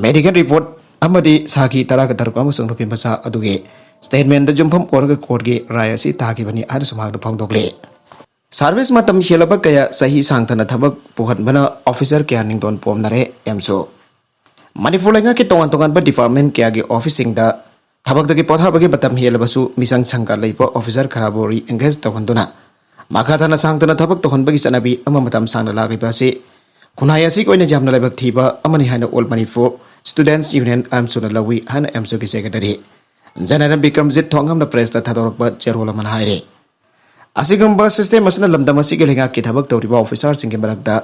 ꯃꯦꯗꯤꯀꯦꯜ ꯔꯤꯄꯣꯔꯠ ꯑꯃꯗꯤ ꯁꯥꯈꯤ ꯇꯔꯥꯒ ꯇꯔꯨꯛ ꯑꯃꯁꯨꯡ ꯅꯨꯄꯤꯃꯆꯥ ꯑꯗꯨꯒꯤ ꯁ꯭ꯇꯦꯠꯃꯦꯟꯗ ꯌꯨꯝꯐꯝ ꯑꯣꯏꯔꯒ ꯀꯣꯔꯠꯀꯤ ꯔꯥꯏ ꯑꯁꯤ ꯇꯥꯈꯤꯕꯅꯤ ꯍꯥꯏꯅꯁꯨ ꯃꯍꯥꯛꯅ ꯐꯣꯡꯗꯣꯛꯂꯤ꯫ ꯁꯥꯔꯚꯤꯁ ꯃꯇꯝ ꯍꯦꯜꯂꯕ ꯀꯌꯥ ꯆꯍꯤ ꯁꯥꯡꯊꯅ ꯊꯕꯛ ꯄꯨꯍꯟꯕꯅ ꯑꯣꯐꯤꯁꯥꯔ ꯀꯌꯥ ꯅꯤꯡꯗꯣꯟ ꯄꯣꯝꯅꯔꯦ꯫ ꯑꯦꯝꯁꯨ ꯃꯅꯤꯄꯨꯔ ꯂꯩꯉꯥꯛꯀꯤ ꯇꯣꯉꯥꯟ ꯇꯣꯉꯥꯟꯕ ꯗꯤꯄꯥꯔꯠꯃꯦꯟ ꯀꯌꯥꯒꯤ ꯑꯣꯐꯤꯁꯁꯤꯡꯗ ꯊꯕꯛꯇꯒꯤ ꯄꯣꯊꯥꯕꯒꯤ ꯃꯇꯝ ꯍꯦꯜꯂꯕꯁꯨ ꯃꯤꯁꯪ ꯁꯪꯒ ꯂꯩꯕ ꯑꯣꯐꯤꯁꯥꯔ ꯈꯔꯕꯨ ꯔꯤ ꯑꯦꯡꯒꯦꯖ ꯇꯧꯍꯟꯗꯨꯅ ꯃꯈꯥ ꯇꯥꯅ ꯁꯥꯡꯊꯅ ꯊꯕꯛ ꯇꯧꯍꯟꯕꯒꯤ ꯆꯠꯅꯕꯤ ꯑꯃ ꯃꯇꯝ ꯁꯥꯡꯅ ꯂꯥꯛꯂꯤꯕ ꯑꯁꯤ ꯈꯨꯟꯅꯥꯏ ꯑꯁꯤꯒꯤ ꯑꯣꯏꯅ ꯌꯥꯝꯅ ꯂꯥꯏꯕꯛ ꯊꯤꯕ ꯑꯃꯅꯤ ꯍꯥꯏꯅ ꯑꯣꯜ ꯃꯅꯤꯄꯨꯔ ꯁ꯭ꯇꯨꯗꯦꯟꯠꯁ ꯌꯨꯅꯤꯌꯟ ꯑꯦꯝꯁꯨꯅ ꯂꯧꯏ ꯍꯥꯏꯅ ꯑꯦꯝꯁꯨꯒꯤ ꯁꯦꯀ꯭ꯔꯦꯇꯔꯤ ꯖꯦꯅꯦꯔꯦꯜ ꯕꯤꯀ꯭ꯔꯝꯖꯤꯠ ꯊꯣꯡꯉꯝꯅ ꯄ꯭ꯔꯦꯁꯇ ꯊꯥꯗꯣꯔꯛꯄ ꯆꯦꯔꯣꯜ ꯑꯃꯅ ꯍꯥꯏꯔꯤ꯫ ꯑꯁꯤꯒꯨꯝꯕ ꯁꯤꯁꯇꯦꯝ ꯑꯁꯤꯅ ꯂꯝꯗꯝ ꯑꯁꯤꯒꯤ ꯂꯩꯉꯥꯛꯀꯤ ꯊꯕꯛ ꯇꯧꯔꯤꯕ ꯑꯣꯐꯤꯁꯥꯔꯁꯤꯡꯒꯤ ꯃꯔꯛꯇ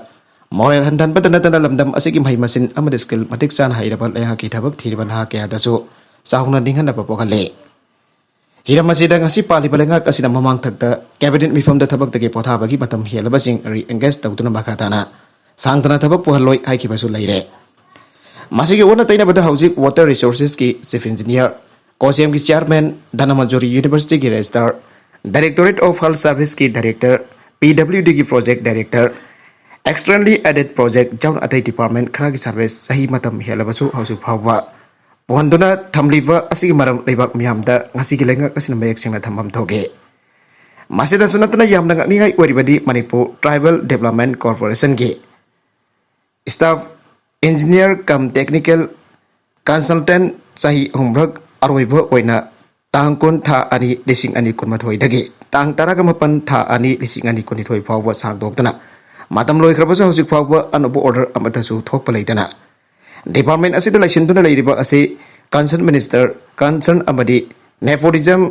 ꯃꯣꯔꯦꯜ ꯍꯟꯊꯍꯟꯕꯇ ꯅꯠꯇꯅ ꯂꯝꯗꯝ ꯑꯁꯤꯒꯤ ꯃꯍꯩ ꯃꯁꯤꯡ ꯑꯃꯗꯤ ꯁ꯭ꯀꯤꯜ ꯃꯇꯤꯛ ꯆꯥꯅ ꯍꯩꯔꯕ ꯂꯩꯉꯥꯛꯀꯤ ꯊꯕꯛ ꯊꯤꯔꯤꯕ ꯅꯍꯥ ꯀꯌꯥꯗꯁꯨ ꯆꯥꯎꯅ ꯅꯤꯡꯍꯟꯅꯕ ꯄꯣꯛꯍꯜꯂꯤ꯫ ꯍꯤꯔꯝ ꯑꯁꯤꯗ ꯉꯁꯤ ꯄꯥꯜꯂꯤꯕ ꯂꯩꯉꯥꯛ ꯑꯁꯤꯅ ꯃꯃꯥꯡ ꯊꯛꯇ ꯀꯦꯕꯤꯅꯦꯠ ꯃꯤꯐꯝꯗ ꯊꯕꯛꯇꯒꯤ ꯄꯣꯊꯥꯕꯒꯤ ꯃꯇꯝ ꯍꯦꯜꯂꯕꯁꯤꯡ ꯔꯤ ꯑꯦꯡꯒꯦꯖ ꯇꯧꯗꯨꯅ ꯃꯈꯥ ꯇꯥꯅ ꯁꯥꯡꯗꯅ ꯊꯕꯛ ꯄꯨꯍꯜꯂꯣꯏ ꯍꯥꯏꯈꯤꯕꯁꯨ ꯂꯩꯔꯦ꯫ ꯃꯁꯤꯒꯤ ꯑꯣꯟꯅ ꯇꯩꯅꯕꯗ ꯍꯧꯖꯤꯛ ꯋꯥꯇꯔ ꯔꯤꯁꯣꯔꯁꯦꯁꯀꯤ ꯆꯤꯐ ꯏꯟꯖꯤꯅꯤꯌꯥꯔ, ꯀꯣꯁꯦꯝꯒꯤ ꯆꯤꯌꯥꯔꯃꯦꯟ, ꯙꯅꯃꯟꯖꯨꯔꯤ ꯌꯨꯅꯤꯚꯔꯁꯤꯇꯤꯒꯤ ꯔꯦꯖꯤꯁꯇ꯭ꯔꯥꯔ, ꯗꯥꯏꯔꯦꯛꯇꯣꯔꯦꯠ ꯑꯣꯐ ꯍꯦꯜꯊ ꯁꯔꯚꯤꯁꯀꯤ ꯗꯥꯏꯔꯦꯛꯇꯔ, ꯄꯤ ꯗꯕ꯭ꯂꯤꯌꯨ ꯗꯤꯒꯤ project director, externally aided project ꯌꯥꯎꯅ ꯑꯇꯩ ꯗꯤꯄꯥꯔꯠꯃꯦꯟ ꯈꯔꯒꯤ ꯁꯔꯚꯤꯁ ꯆꯍꯤ ꯃꯇꯝ ꯍꯦꯜꯂꯕꯁꯨ ꯍꯧꯖꯤꯛ ꯐꯥꯎꯕ ꯄꯨꯍꯟꯗꯨꯅ ꯊꯝꯂꯤꯕ ꯑꯁꯤꯒꯤ ꯃꯔꯝ ꯂꯩꯕꯥꯛ ꯃꯤꯌꯥꯝꯗ ꯉꯁꯤꯒꯤ ꯂꯩꯉꯥꯛ ꯑꯁꯤꯅ ꯃꯌꯦꯛ ꯁꯦꯡꯅ ꯊꯝꯐꯝ ꯊꯣꯛꯏ꯫ ꯃꯁꯤꯗꯁꯨ ꯅꯠꯇꯅ ꯌꯥꯝꯅ ꯉꯛꯅꯤꯡꯉꯥꯏ ꯑꯣꯏꯔꯤꯕꯗꯤ ꯃꯅꯤꯄꯨꯔ ꯇ꯭ꯔꯥꯏꯕꯦꯜ ꯗꯤꯕꯦꯂꯞꯃꯦꯟ ꯀꯣꯔꯄꯣꯔꯦꯁꯟꯒꯤ staff engineer cum technical consultant ꯆꯍꯤ ꯑꯍꯨꯝꯔꯛ ꯑꯔꯣꯏꯕ ꯑꯣꯏꯅ ꯇꯥꯡ ꯀꯨꯟ ꯊꯥ ꯑꯅꯤ ꯂꯤꯁꯤꯡ ꯑꯅꯤ ꯀꯨꯟꯃꯥꯊꯣꯏꯗꯒꯤ ꯇꯥꯡ ꯇꯔꯥꯃꯥꯄꯟ ꯊꯥ ꯑꯅꯤ ꯂꯤꯁꯤꯡ ꯑꯅꯤ ꯀꯨꯟꯅꯤꯊꯣꯏ ꯐꯥꯎꯕ ꯁꯥꯡꯗꯣꯛꯇꯨꯅ ꯃꯇꯝ ꯂꯣꯏꯈ꯭ꯔꯕꯁꯨ ꯍꯧꯖꯤꯛ ꯐꯥꯎꯕ ꯑꯅꯧꯕ ꯑꯣꯔꯗꯔ ꯑꯃꯠꯇꯁꯨ ꯊꯣꯛꯄ ꯂꯩꯇꯅ ꯗꯤꯄꯥꯔꯠꯃꯦꯟ ꯑꯁꯤꯗ ꯂꯩꯁꯤꯟꯗꯨꯅ ꯂꯩꯔꯤꯕ ꯑꯁꯤ ꯀꯟꯁꯔꯟ ꯃꯤꯅꯤꯁꯇꯔ, ꯀꯟꯁꯔꯟ ꯑꯃꯗꯤ ꯅꯦꯄꯣꯇꯤꯖꯝ,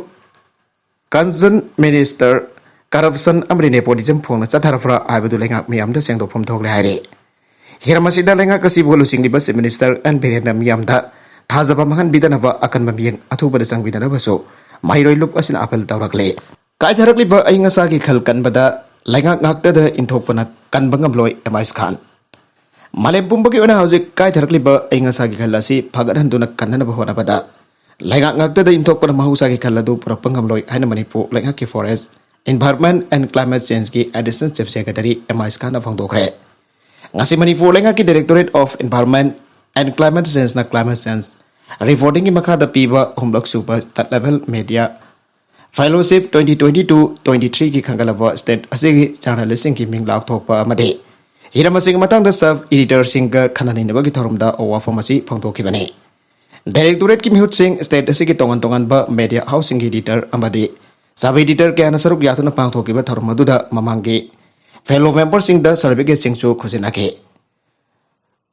ꯀꯟꯁꯔꯟ ꯃꯤꯅꯤꯁꯇꯔ, ꯀꯔꯞꯁꯟ ꯑꯃꯗꯤ ꯅꯦꯄꯣꯇꯤꯖꯝ ꯐꯣꯡꯅ ꯆꯠꯊꯔꯕ꯭ꯔꯥ ꯍꯥꯏꯕꯗꯨ ꯂꯩꯉꯥꯛ ꯃꯤꯌꯥꯝꯗ ꯁꯦꯡꯗꯣꯛꯐꯝ ꯊꯣꯛꯂꯦ ꯍꯥꯏꯔꯤ꯫ ꯍꯤꯔꯝ ꯑꯁꯤꯗ ꯂꯩꯉꯥꯛ ꯑꯁꯤꯕꯨ ꯂꯨꯆꯤꯡꯂꯤꯕ ꯆꯤꯐ ꯃꯤꯅꯤꯁꯇꯔ ꯑꯦꯟ ꯕꯤꯔꯦꯟꯅ ꯃꯤꯌꯥꯝꯗ ꯊꯥꯖꯕ ꯃꯥꯡꯍꯟꯕꯤꯗꯅꯕ ꯑꯀꯟꯕ ꯃꯤꯠꯌꯦꯡ ꯑꯊꯨꯕꯗ ꯆꯪꯕꯤꯅꯅꯕꯁꯨ ꯃꯍꯩꯔꯣꯏ ꯂꯨꯞ ꯑꯁꯤꯅ ꯑꯥꯄꯤꯜ ꯇꯧꯔꯛꯂꯤ꯫ ꯀꯥꯏꯊꯔꯛꯂꯤꯕ ꯑꯏꯪ ꯑꯁꯥꯒꯤ ꯈꯜ ꯀꯟꯕꯗ ꯂꯩꯉꯥꯛ ꯉꯥꯛꯇꯗ ꯏꯟꯊꯣꯛꯄꯅ ꯀꯟꯕ ꯉꯝꯂꯣꯏ, ꯑꯦꯝ ꯑꯥꯏꯁ ꯈꯥꯟ꯫ ꯃꯥꯂꯦꯝ ꯄꯨꯝꯕꯒꯤ ꯑꯣꯏꯅ ꯍꯧꯖꯤꯛ ꯀꯥꯏꯊꯔꯛꯂꯤꯕ ꯑꯏꯪ ꯑꯁꯥꯒꯤ ꯈꯜ ꯑꯁꯤ ꯐꯒꯠꯍꯟꯗꯨꯅ ꯀꯟꯅꯅꯕ ꯍꯣꯠꯅꯕꯗ ꯂꯩꯉꯥꯛ ꯉꯥꯛꯇꯗ ꯏꯟꯊꯣꯛꯄꯅ ꯃꯍꯧꯁꯥꯒꯤ ꯈꯜ ꯑꯗꯨ ꯄꯨꯔꯛꯄ ꯉꯝꯂꯣꯏ ꯍꯥꯏꯅ ꯃꯅꯤꯄꯨꯔ ꯂꯩꯉꯥꯛꯀꯤ ꯐꯣꯔꯦꯁ, ꯏꯟꯚꯥꯏꯔꯟꯃꯦꯟꯠ ꯑꯦꯟ ꯀ꯭ꯂꯥꯏꯃꯦꯠ ꯆꯦꯟꯖꯀꯤ ꯑꯦꯗꯤꯁꯅꯦꯜ ꯆꯤꯐ ꯁꯦꯀ꯭ꯔꯦꯇꯔꯤ ꯑꯦꯝ ꯑꯥꯏꯁ ꯈꯥꯟꯅ ꯐꯣꯡꯗꯣꯛꯈ꯭ꯔꯦ꯫ ꯉꯁꯤ ꯃꯅꯤꯄꯨꯔ ꯂꯩꯉꯥꯛꯀꯤ directorate of environment and climate ꯆꯦꯟꯖꯅ ꯀ꯭ꯂꯥꯏꯃꯦꯠ ꯆꯦꯟꯖ ꯔꯤꯄꯣꯔꯇꯤꯡꯒꯤ ꯃꯈꯥꯗ ꯄꯤꯕ ꯑꯍꯨꯝꯂꯛ ꯁꯨꯕ state level media Fellowship twenty twenty-two twenty-three ꯒꯤ ꯈꯟꯒꯠꯂꯕ state ꯑꯁꯤꯒꯤ journalistꯁꯤꯡꯒꯤ ꯃꯤꯡ ꯂꯥꯎꯊꯣꯛꯄ ꯑꯃꯗꯤ ꯍꯤꯔꯝ ꯑꯁꯤꯒꯤ ꯃꯇꯥꯡꯗ sub editorꯁꯤꯡꯒ ꯈꯟꯅ ꯅꯩꯅꯕꯒꯤ ꯊꯧꯔꯝꯗ ꯋꯥꯐꯝ ꯑꯁꯤ ꯐꯣꯡꯗꯣꯛꯈꯤꯕꯅꯤ꯫ Directorateꯀꯤ ꯃꯤꯍꯨꯠꯁꯤꯡ, state ꯑꯁꯤꯒꯤ ꯇꯣꯉꯥꯟ ꯇꯣꯉꯥꯟꯕ media houseꯁꯤꯡꯒꯤ editor ꯑꯃꯗꯤ sub editor ꯀꯌꯥꯅ ꯁꯔꯨꯛ ꯌꯥꯗꯨꯅ ꯄꯥꯡꯊꯣꯛꯈꯤꯕ ꯊꯧꯔꯝ ꯑꯗꯨꯗ ꯃꯃꯥꯡꯒꯤ fellow memberꯁꯤꯡꯗ certificateꯁꯤꯡꯁꯨ ꯈꯨꯠꯁꯤꯟꯅꯈꯤ꯫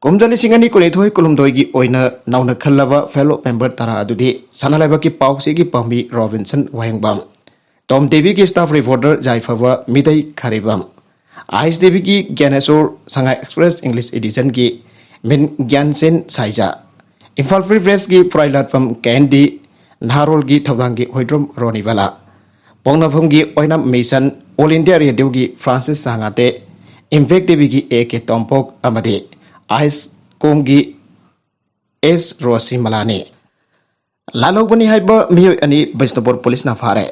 ꯀꯨꯝꯖꯥ ꯂꯤꯁꯤꯡ ꯑꯅꯤ ꯀꯨꯟꯅꯤꯊꯣꯏ ꯀꯨꯟꯍꯨꯝꯗꯣꯏꯒꯤ ꯑꯣꯏꯅ ꯅꯧꯅ ꯈꯜꯂꯕ fellow member ꯇꯔꯥ ꯑꯗꯨꯗꯤ ꯁꯅꯥ ꯂꯩꯕꯥꯛꯀꯤ ꯄꯥꯎꯆꯦꯒꯤ ꯄꯥꯝꯕꯤ ꯔꯣꯕꯤꯟꯁꯟ ꯋꯥꯍꯦꯡꯕꯝ, ꯇꯣꯝ ꯇꯤꯚꯤꯒꯤ staff reporter ꯌꯥꯏꯐꯕ ꯃꯤꯇꯩ ꯈꯥꯔꯤꯕꯝ, ꯑꯥꯏꯁ ꯇꯤꯚꯤꯒꯤ ꯒ꯭ꯌꯥꯅꯦꯁꯣꯔ, ꯁꯉꯥꯏ Express English editionꯒꯤ ꯃꯤꯟ ꯒ꯭ꯌꯥꯟꯁꯦꯟ ꯁꯥꯏꯖꯥ, ꯏꯝꯐꯥꯜ Free Pressꯀꯤ ꯐꯨꯔꯥꯏꯂꯥꯠꯐꯝ ꯀꯦ ꯑꯦꯟ ꯗꯤ, ꯅꯍꯥꯔꯣꯜꯒꯤ ꯊꯧꯗꯥꯡꯒꯤ ꯍꯣꯏꯗ꯭ꯔꯣꯝ ꯔꯣꯅꯤꯕꯂꯥ, ꯄꯣꯛꯅꯐꯝꯒꯤ ꯑꯣꯏꯅꯥꯝ ꯃꯤꯁꯟ, All India Radioꯒꯤ ꯐ꯭ꯔꯥꯟꯁꯤꯁ ꯁꯥꯉꯥꯇꯦ, ꯏꯝꯄꯦꯛ ꯇꯤꯚꯤꯒꯤ ꯑꯦ ꯀꯦ ꯇꯣꯝꯄꯣꯛ ꯑꯃꯗꯤ ꯑꯥꯏꯁ ꯀꯣꯝꯒꯤ ꯑꯦꯁ ꯔꯣꯁꯤꯃꯂꯥꯅꯤ꯫ ꯂꯥꯜꯍꯧꯕꯅꯤ ꯍꯥꯏꯕ ꯃꯤꯑꯣꯏ ꯑꯅꯤ ꯕꯤꯁꯅꯨꯄꯨꯔ ꯄꯨꯂꯤꯁꯅ ꯐꯥꯔꯦ꯫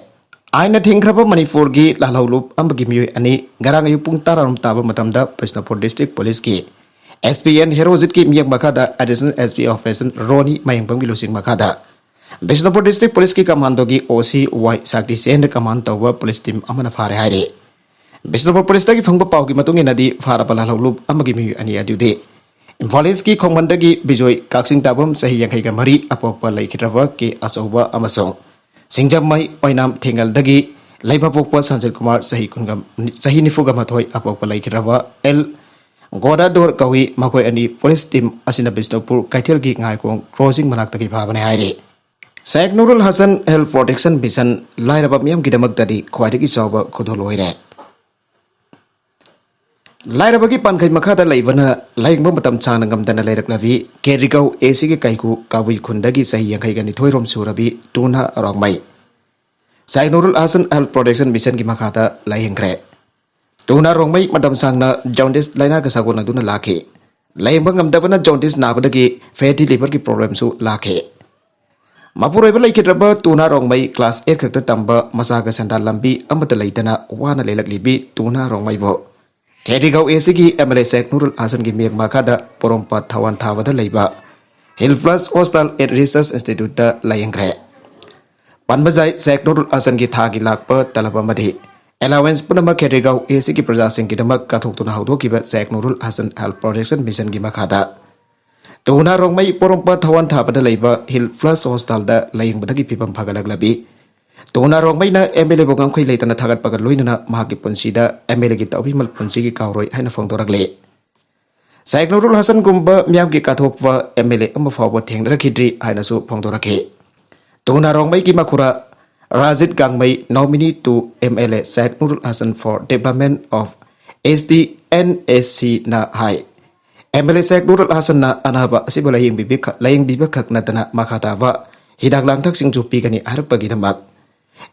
ꯑꯥꯏꯟꯅ ꯊꯤꯡꯈ꯭ꯔꯕ ꯃꯅꯤꯄꯨꯔꯒꯤ ꯂꯥꯜꯍꯧꯂꯨꯞ ꯑꯃꯒꯤ ꯃꯤꯑꯣꯏ ꯑꯅꯤ ꯉꯔꯥꯡ ꯑꯌꯨꯛ ꯄꯨꯡ ꯇꯔꯥꯔꯣꯝ ꯇꯥꯕ ꯃꯇꯝꯗ ꯕꯤꯁꯅꯨꯄꯨꯔ district ꯄꯨꯂꯤꯁꯀꯤ ꯑꯦꯁ ꯄꯤ ꯑꯦꯟ ꯍꯦꯔꯣꯖꯤꯠꯀꯤ ꯃꯤꯠꯌꯦꯡ ꯃꯈꯥꯗ Additional S P Operation ꯔꯣꯅꯤ ꯃꯌꯦꯡꯕꯝꯒꯤ ꯂꯨꯆꯤꯡ ꯃꯈꯥꯗ ꯕꯤꯁꯅꯨꯄꯨꯔ district ꯄꯨꯂꯤꯁꯀꯤ ꯀꯃꯥꯟꯗꯣꯒꯤ ꯑꯣ ꯁꯤ ꯋꯥꯏ ꯁꯛꯇꯤꯁꯦꯟꯅ ꯀꯃꯥꯟ ꯇꯧꯕ ꯄꯨꯂꯤꯁ ꯇꯤꯝ ꯑꯃꯅ ꯐꯥꯔꯦ ꯍꯥꯏꯔꯤ꯫ ꯕꯤꯁꯅꯨꯄꯨꯔ ꯄꯨꯂꯤꯁꯇꯒꯤ ꯐꯪꯕ ꯄꯥꯎꯒꯤ ꯃꯇꯨꯡ ꯏꯟꯅꯗꯤ, ꯐꯥꯔꯕ ꯂꯥꯜꯍꯧꯂꯨꯞ ꯑꯃꯒꯤ ꯃꯤꯑꯣꯏ ꯑꯅꯤ ꯑꯗꯨꯗꯤ ꯏꯝꯐꯥꯜ ꯏꯁꯀꯤ ꯈꯣꯡꯃꯟꯗꯒꯤ ꯕꯤꯖꯣꯏ ꯀꯥꯛꯆꯤꯡ ꯇꯥꯕꯝ, ꯆꯍꯤ ꯌꯥꯡꯈꯩꯒ ꯃꯔꯤ, ꯑꯄꯣꯛꯄ ꯂꯩꯈꯤꯗ꯭ꯔꯕ ꯀꯦ ꯑꯆꯧꯕ ꯑꯃꯁꯨꯡ ꯁꯤꯡꯖꯃꯩ ꯑꯣꯏꯅꯥꯝ ꯊꯦꯡꯒꯜꯗꯒꯤ ꯂꯩꯃꯄꯣꯛꯄ ꯁꯟꯖꯤꯠ ꯀꯨꯃꯥꯔ, ꯆꯍꯤ ꯀꯨꯟꯒ, ꯆꯍꯤ ꯅꯤꯐꯨꯒ ꯃꯥꯊꯣꯏ, ꯑꯄꯣꯛꯄ ꯂꯩꯈꯤꯗ꯭ꯔꯕ ꯑꯦꯜ ꯒꯣꯗꯥꯗꯣꯔ ꯀꯧꯏ꯫ ꯃꯈꯣꯏ ꯑꯅꯤ ꯄꯨꯂꯤꯁ ꯇꯤꯝ ꯑꯁꯤꯅ ꯕꯤꯁꯅꯨꯄꯨꯔ ꯀꯩꯊꯦꯜꯒꯤ ꯉꯥꯏꯈꯣꯡ crossing ꯃꯅꯥꯛꯇꯒꯤ ꯐꯥꯕꯅꯤ ꯍꯥꯏꯔꯤ꯫ ꯁꯦꯈ ꯅꯨꯔꯨꯜ ꯍꯁꯟ Health Protection Mission ꯂꯥꯏꯔꯕ ꯃꯤꯌꯥꯝꯒꯤꯗꯃꯛꯇꯗꯤ ꯈ꯭ꯋꯥꯏꯗꯒꯤ ꯆꯥꯎꯕ ꯈꯨꯗꯣꯜ ꯑꯣꯏꯔꯦ꯫ ꯂꯥꯏꯔꯕꯒꯤ ꯄꯥꯟꯈꯩ ꯃꯈꯥꯗ ꯂꯩꯕꯅ ꯂꯥꯌꯦꯡꯕ ꯃꯇꯝ ꯁꯥꯡꯅ ꯉꯝꯗꯅ ꯂꯩꯔꯛꯂꯕꯤ ꯀꯦꯔꯤꯒꯥꯎ ꯑꯦ ꯁꯤꯒꯤ ꯀꯥꯏꯀꯨ ꯀꯕꯨꯏ ꯈꯨꯟꯗꯒꯤ ꯆꯍꯤ ꯌꯥꯡꯈꯩꯒ ꯅꯤꯊꯣꯏ ꯔꯣꯝ ꯁꯨꯔꯕꯤ ꯇꯨꯅꯥ ꯔꯣꯡꯃꯩ꯫ ꯁꯦꯈ ꯅꯨꯔꯨꯜ ꯍꯁꯟ Health Protection Missionꯒꯤ ꯃꯈꯥꯗ ꯂꯥꯌꯦꯡꯈ꯭ꯔꯦ꯫ ꯇꯨꯅꯥ ꯔꯣꯡꯃꯩ ꯃꯇꯝ ꯁꯥꯡꯅ jaundice ꯂꯥꯏꯅꯥꯒ ꯁꯥꯒꯣꯟꯅꯗꯨꯅ ꯂꯥꯛꯈꯤ꯫ ꯂꯥꯌꯦꯡꯕ ꯉꯝꯗꯕꯅ jaundice ꯅꯥꯕꯗꯒꯤ fatty liverꯒꯤ problemꯁꯨ ꯂꯥꯛꯈꯤ꯫ ꯃꯄꯨꯔꯣꯏꯕ ꯂꯩꯈꯤꯗ꯭ꯔꯕ ꯇꯨꯅꯥ ꯔꯣꯡꯃꯩ class eight ꯈꯛꯇ ꯇꯝꯕ, ꯃꯆꯥꯒ ꯁꯦꯟꯗꯥꯟ ꯂꯝꯕꯤ ꯑꯃꯠꯇ ꯂꯩꯇꯅ ꯋꯥꯅ ꯂꯩꯂꯛꯂꯤꯕꯤ ꯇꯨꯅꯥ ꯔꯣꯡꯃꯩꯕꯨ ꯀꯦꯔꯤꯒꯥꯎ ꯑꯦ ꯁꯤꯒꯤ ꯑꯦꯝ ꯑꯦꯜ ꯑꯦ ꯁꯦꯈ ꯅꯨꯔꯨꯜ ꯍꯁꯟꯒꯤ ꯃꯤꯠꯌꯦꯡ ꯃꯈꯥꯗ ꯄꯣꯔꯣꯝꯄꯥꯠ ꯊꯋꯥꯟ ꯊꯥꯕꯗ ꯂꯩꯕ Hill Plus Hostel and Research Instituteꯇ ꯂꯥꯌꯦꯡꯈ꯭ꯔꯦ꯫ ꯄꯟꯕ ꯌꯥꯏ, ꯁꯦꯛ ꯅꯨꯔꯨꯜ ꯍꯁꯟꯒꯤ ꯊꯥꯒꯤ ꯂꯥꯛꯄ ꯇꯂꯕ ꯑꯃꯗꯤ allowance ꯄꯨꯝꯅꯃꯛ ꯈꯦꯗ꯭ꯔꯤꯒꯥꯎ ꯑꯦꯁꯤꯒꯤ ꯄ꯭ꯔꯖꯥꯁꯤꯡꯒꯤꯗꯃꯛ ꯀꯠꯊꯣꯛꯇꯨꯅ ꯍꯧꯗꯣꯛꯈꯤꯕ ꯁꯦꯛ ꯅꯨꯔꯨꯜ ꯍꯁꯟ Health Protection Mission ꯒꯤ ꯃꯈꯥꯗ ꯇꯨꯅ ꯔꯣꯡꯃꯩ ꯄꯣꯔꯣꯝꯄꯥꯠ ꯊꯋꯥꯟ ꯊꯥꯕꯗ ꯂꯩꯕ Hill Flash Hospital ꯗ ꯂꯥꯌꯦꯡꯕꯗꯒꯤ ꯐꯤꯕꯝ ꯐꯒꯠꯂꯛꯂꯕꯤ꯫ ꯇꯨꯅ ꯔꯣꯡꯃꯩꯅ ꯑꯦꯝ ꯑꯦꯜ ꯑꯦꯕꯨ ꯉꯝꯈꯩ ꯂꯩꯇꯅ ꯊꯥꯒꯠꯄꯒ ꯂꯣꯏꯅꯅ ꯃꯍꯥꯛꯀꯤ ꯄꯨꯟꯁꯤꯗ ꯑꯦꯝ ꯑꯦꯜ ꯑꯦꯒꯤ ꯇꯧꯕꯤꯃꯜ ꯄꯨꯟꯁꯤꯒꯤ ꯀꯥꯎꯔꯣꯏ ꯍꯥꯏꯅ ꯐꯣꯡꯗꯣꯔꯛꯂꯤ꯫ ꯁꯥꯏꯛ ꯅꯨꯔꯨꯜ ꯍꯁꯟꯒꯨꯝꯕ ꯃꯤꯌꯥꯝꯒꯤ ꯀꯠꯊꯣꯛꯄ ꯑꯦꯝ ꯑꯦꯜ ꯑꯦ ꯑꯃ ꯐꯥꯎꯕ ꯊꯦꯡꯅꯔꯛꯈꯤꯗ꯭ꯔꯤ ꯍꯥꯏꯅꯁꯨ ꯐꯣꯡꯗꯣꯔꯛꯈꯤ꯫ ꯇꯨꯅ ꯔꯣꯡꯃꯩꯒꯤ ꯃꯈꯨꯔꯥ ꯔꯥꯖꯤꯠ ꯒꯥꯡꯃꯩ, nominee to M L A Sheikh Nurul Hasan for Development of S T N S C ꯅ ꯍꯥꯏ, ꯑꯦꯝ ꯑꯦꯜ ꯑꯦ ꯁꯦꯛ ꯅꯨꯔꯨꯜ ꯍꯁꯟꯅ ꯑꯅꯥꯕ ꯑꯁꯤꯕꯨ ꯂꯥꯌꯦꯡꯕꯤꯕ ꯈꯛ-, ꯂꯥꯌꯦꯡꯕꯤꯕ ꯈꯛ ꯅꯠꯇꯅ ꯃꯈꯥ ꯇꯥꯕ ꯍꯤꯗꯥꯛ ꯂꯥꯡꯊꯛꯁꯤꯡꯁꯨ ꯄꯤꯒꯅꯤ ꯍꯥꯏꯔꯛꯄꯒꯤꯗꯃꯛ